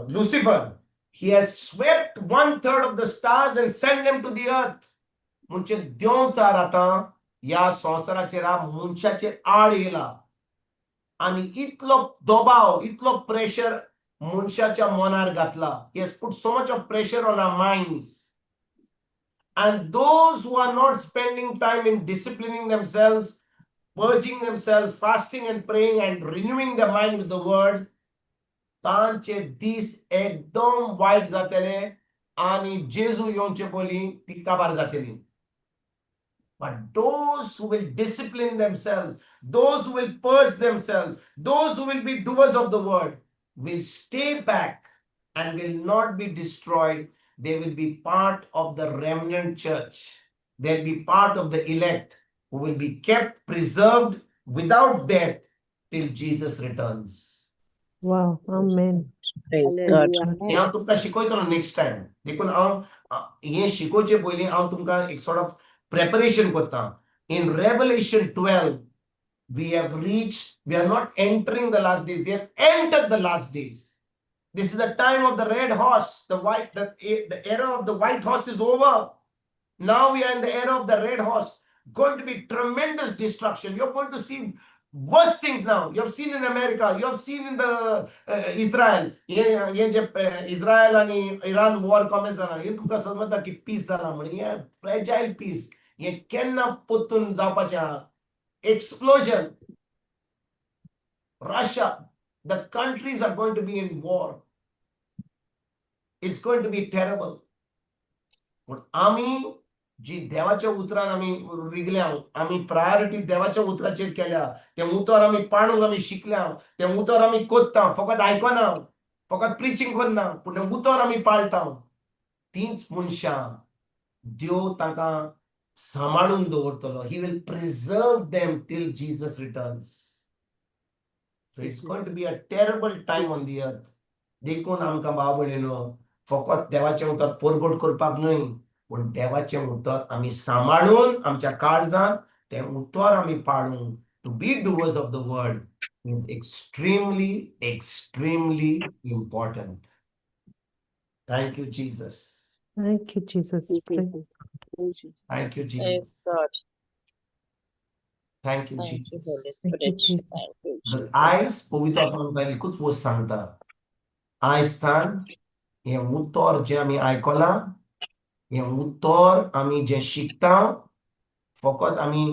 Lucifer, he has swept one third of the stars and sent them to the earth. म्हणजे देंवचार आतां ह्या संवसाराचेर मनशाचेर आड येयला आनी इतलो दबाव, इतलो प्रेशर मनशाच्या मनार घातला. He has put so much of pressure on our minds, and those who are not spending time in disciplining themselves, purging themselves, fasting and praying and renewing their mind with the word, तांचे दीस एकदम वायट जातले आनी जेजू येवचे पयलीं ती काबार जातली. But those who will discipline themselves, those who will purge themselves, those who will be doers of the word, will stay back and will not be destroyed. They will be part of the remnant church. They'll be part of the elect who will be kept preserved without death till Jesus returns. Wow. Amen. Praise God. हें हांव तुमकां शिकयतलो next time. देखून हांव हें शिकोवचे पयलीं हांव तुमकां एक सॉर्ट ऑफ प्रेपरेशन करता. In Revelation 12, we have reached, we are not entering the last days, we have entered the last days. This is the time of the red horse. The era of the white horse is over. Now we are in the era of the red horse. Going to be tremendous destruction. You're going to see worse things now. You have seen in America, you have seen in the Israel. हे जे इस्रायल आणि Iran war कॉमेस जाला, हे तुमकां समजता की piece जाला म्हण. हे फ्रेजायल पीस, हे केन्ना परतून जावपाचें आहा. Explosion. Russia, the countries are going to be in war. It's going to be terrible. पूण आमी जी देवाच्या उतरान आमी रिगल्या, आमी प्रायोरिटी देवाच्या उतराचेर केल्या, तें उतर आमी पाळूंक आमी शिकल्या, तें उतर आमी कोत्ता, फकत आयकना, फकत प्रिचींग करना, पूण तें उतर आमी पाळटा, तींच मनशां देव तांकां सांबाळून दवरतलो. He will preserve them till Jesus returns. So it's going to be a terrible time on the earth. देखून आमकां भाव भयणीनो, फकत देवाचें उतर परगट करपाक न्हय, पूण देवाचें उतर आमी सांबाळून आमच्या काळजान तें उतर आमी पाळून, to be doers of the word is extremely, extremely important. Thank you, Jesus. Thank you, Jesus. Praise. Thank you, Praise Jesus. God. Thank you, Thank you, Jesus. Holy Thank you, Spirit. Jesus. Thank you, Because Jesus. आयज पवित्र आत्मा आमकां एकूच वस्त सांगता, आयज थान हें उतर जें आमी आयकलां, हें उतर आमी जें शिकता, फकत आमी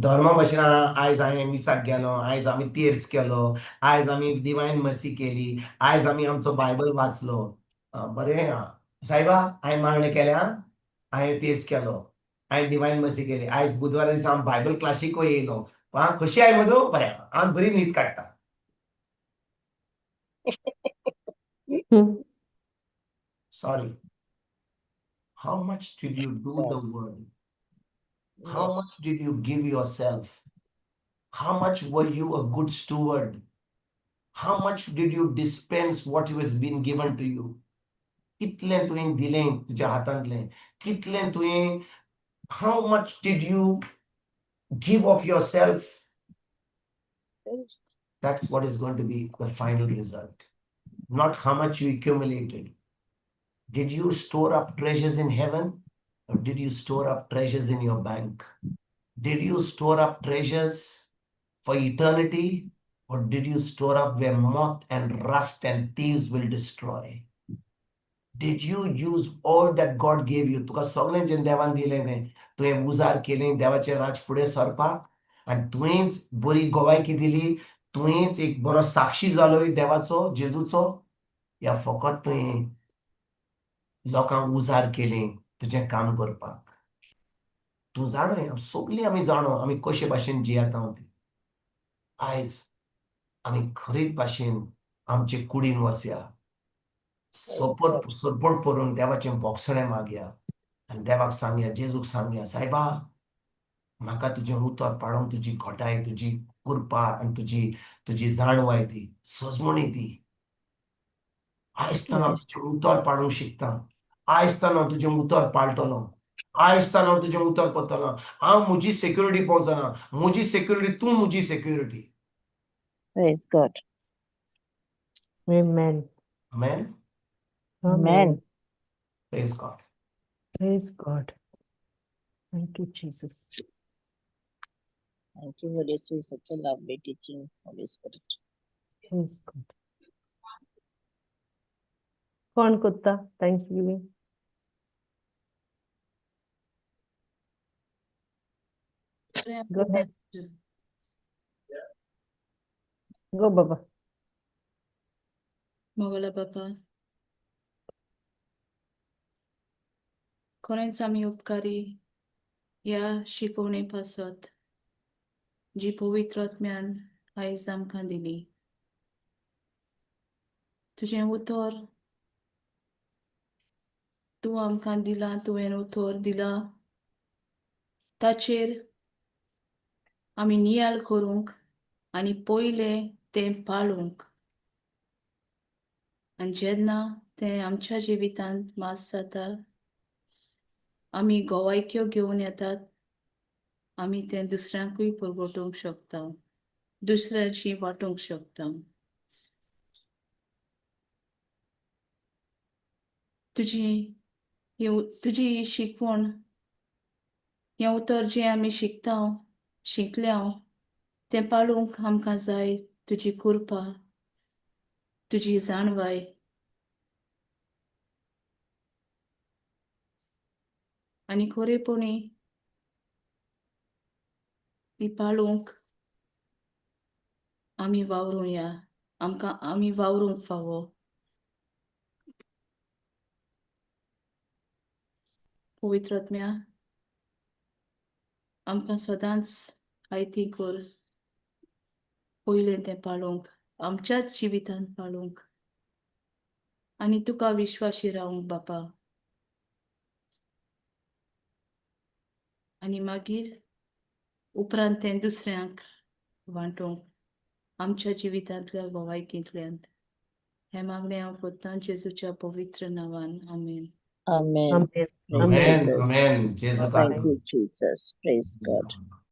धर्मा भशेन आयज हांवें मिसाक गेलो, आयज आमी तेर्स केलो, आयज आमी डिवायन मर्सी केली, आयज आमी आमचो बायबल वाचलो, बरें आं सायबा, हांवें मागणें केल्या, हांवें तेर्स केलो, हांवें डिवायन मर्सी केली, आयज बुधवारा दिसा हांव बायबल क्लासीकूय येयलो, आं खोशी आय मदू, बरें हांव बरी न्हीद काडटा. Sorry. How much did you do the word? How much did you give yourself? How much were you a good steward? How much did you dispense what was been given to you? कितलें तुवें दिलें तुज्या हातांतलें, कितलें तुवें, how much did you give of yourself? That's what is going to be the final result. Not how much you accumulated. Did you store up treasures in heaven or did you store up treasures in your bank? Did you store up treasures for eternity or did you store up where moth and rust and thieves will destroy? Did you use all that God gave you? तुका सगळें जें देवान दिलें न्ही तुवें उजार केलें देवाचें राज फुडें सरपाक आनी तुवेंच बरी गोवायकी दिली, तुवेंच एक बरो साक्षी जालो देवाचो, जेजूचो, या फकत तुवें लोकांक उजार केलें तुजें काम करपाक? तूं जाणो, सगळीं आमी जाणो आमी कशे भाशेन जियेता ती. आयज आमी खरीच भाशेन आमचे कुडीन वसया, सोपट सरपट करून देवाचें बोगसणें मागया आनी देवाक सांगया, जेजूक सांगया, सायबा म्हाका तुजें उतर पाळोवंक तुजी घटाय, तुजी कृपा आनी तुजी तुजी जाणवाय दी, सजमणी दी. आयज तान हांव तुजें उतर पाळोवंक शिकता, आयज तान हांव तुजें उतर पाळटलो, आयज तान हांव तुजें उतर करतलो. हांव म्हजी सेक्युरिटी पळोवचो, म्हजी सेक्युरिटी तूं म्हजी security. Praise God. Amen. Amen. Amen. Praise God. Praise God. Thank you, Jesus. Thank you, Holy Spirit. Such a lovely teaching, Holy Spirit. Praise God. कोण करता Thanksgiving? Go ahead. Go, Baba. Mogla बापा, खरेंच आमी उपकारी ह्या शिकवणे पासत जी पवित्र आत्म्यान आयज आमकां दिली. तुजें उतर तूं आमकां दिलां, तुवें उतर दिलां, ताचेर आमी नियाळ करूंक आनी पयलें तें पाळूंक, आनी जेन्ना तें आमच्या जिवितांत मास जाता, आमी गोवायक्यो घेवन येतात, आमी तें दुसऱ्यांकूय परगटोवंक शकता, दुसऱ्यांची वांटूंक शकता. तुजी तुजी ही शिकवण, हें उतर जें आमी शिकता, शिकल्या, तें पाळूंक आमकां जाय तुजी कृपा, तुजी जाणवाय. आनी खरेपणी ती पाळूंक आमी वावरुया, आमकां आमी वावरूंक फावो. पवित्र आत्म्या आमकां सदांच आयती कर पयलें तें पाळोवंक, आमच्याच जिवितांत पाळोवंक आनी तुका विश्वाशी रावंक बापा. आनी मागीर उपरांत तें दुसऱ्यांक वांटोवंक आमच्या जिवितांतल्या गोवायकींतल्यान. हें मागणें हांव करतां जेजूच्या पवित्र नांवान, आमेन. Amen. Amen. Amen. Jesus. Amen. जेजू. Thank you, Jesus. Praise God.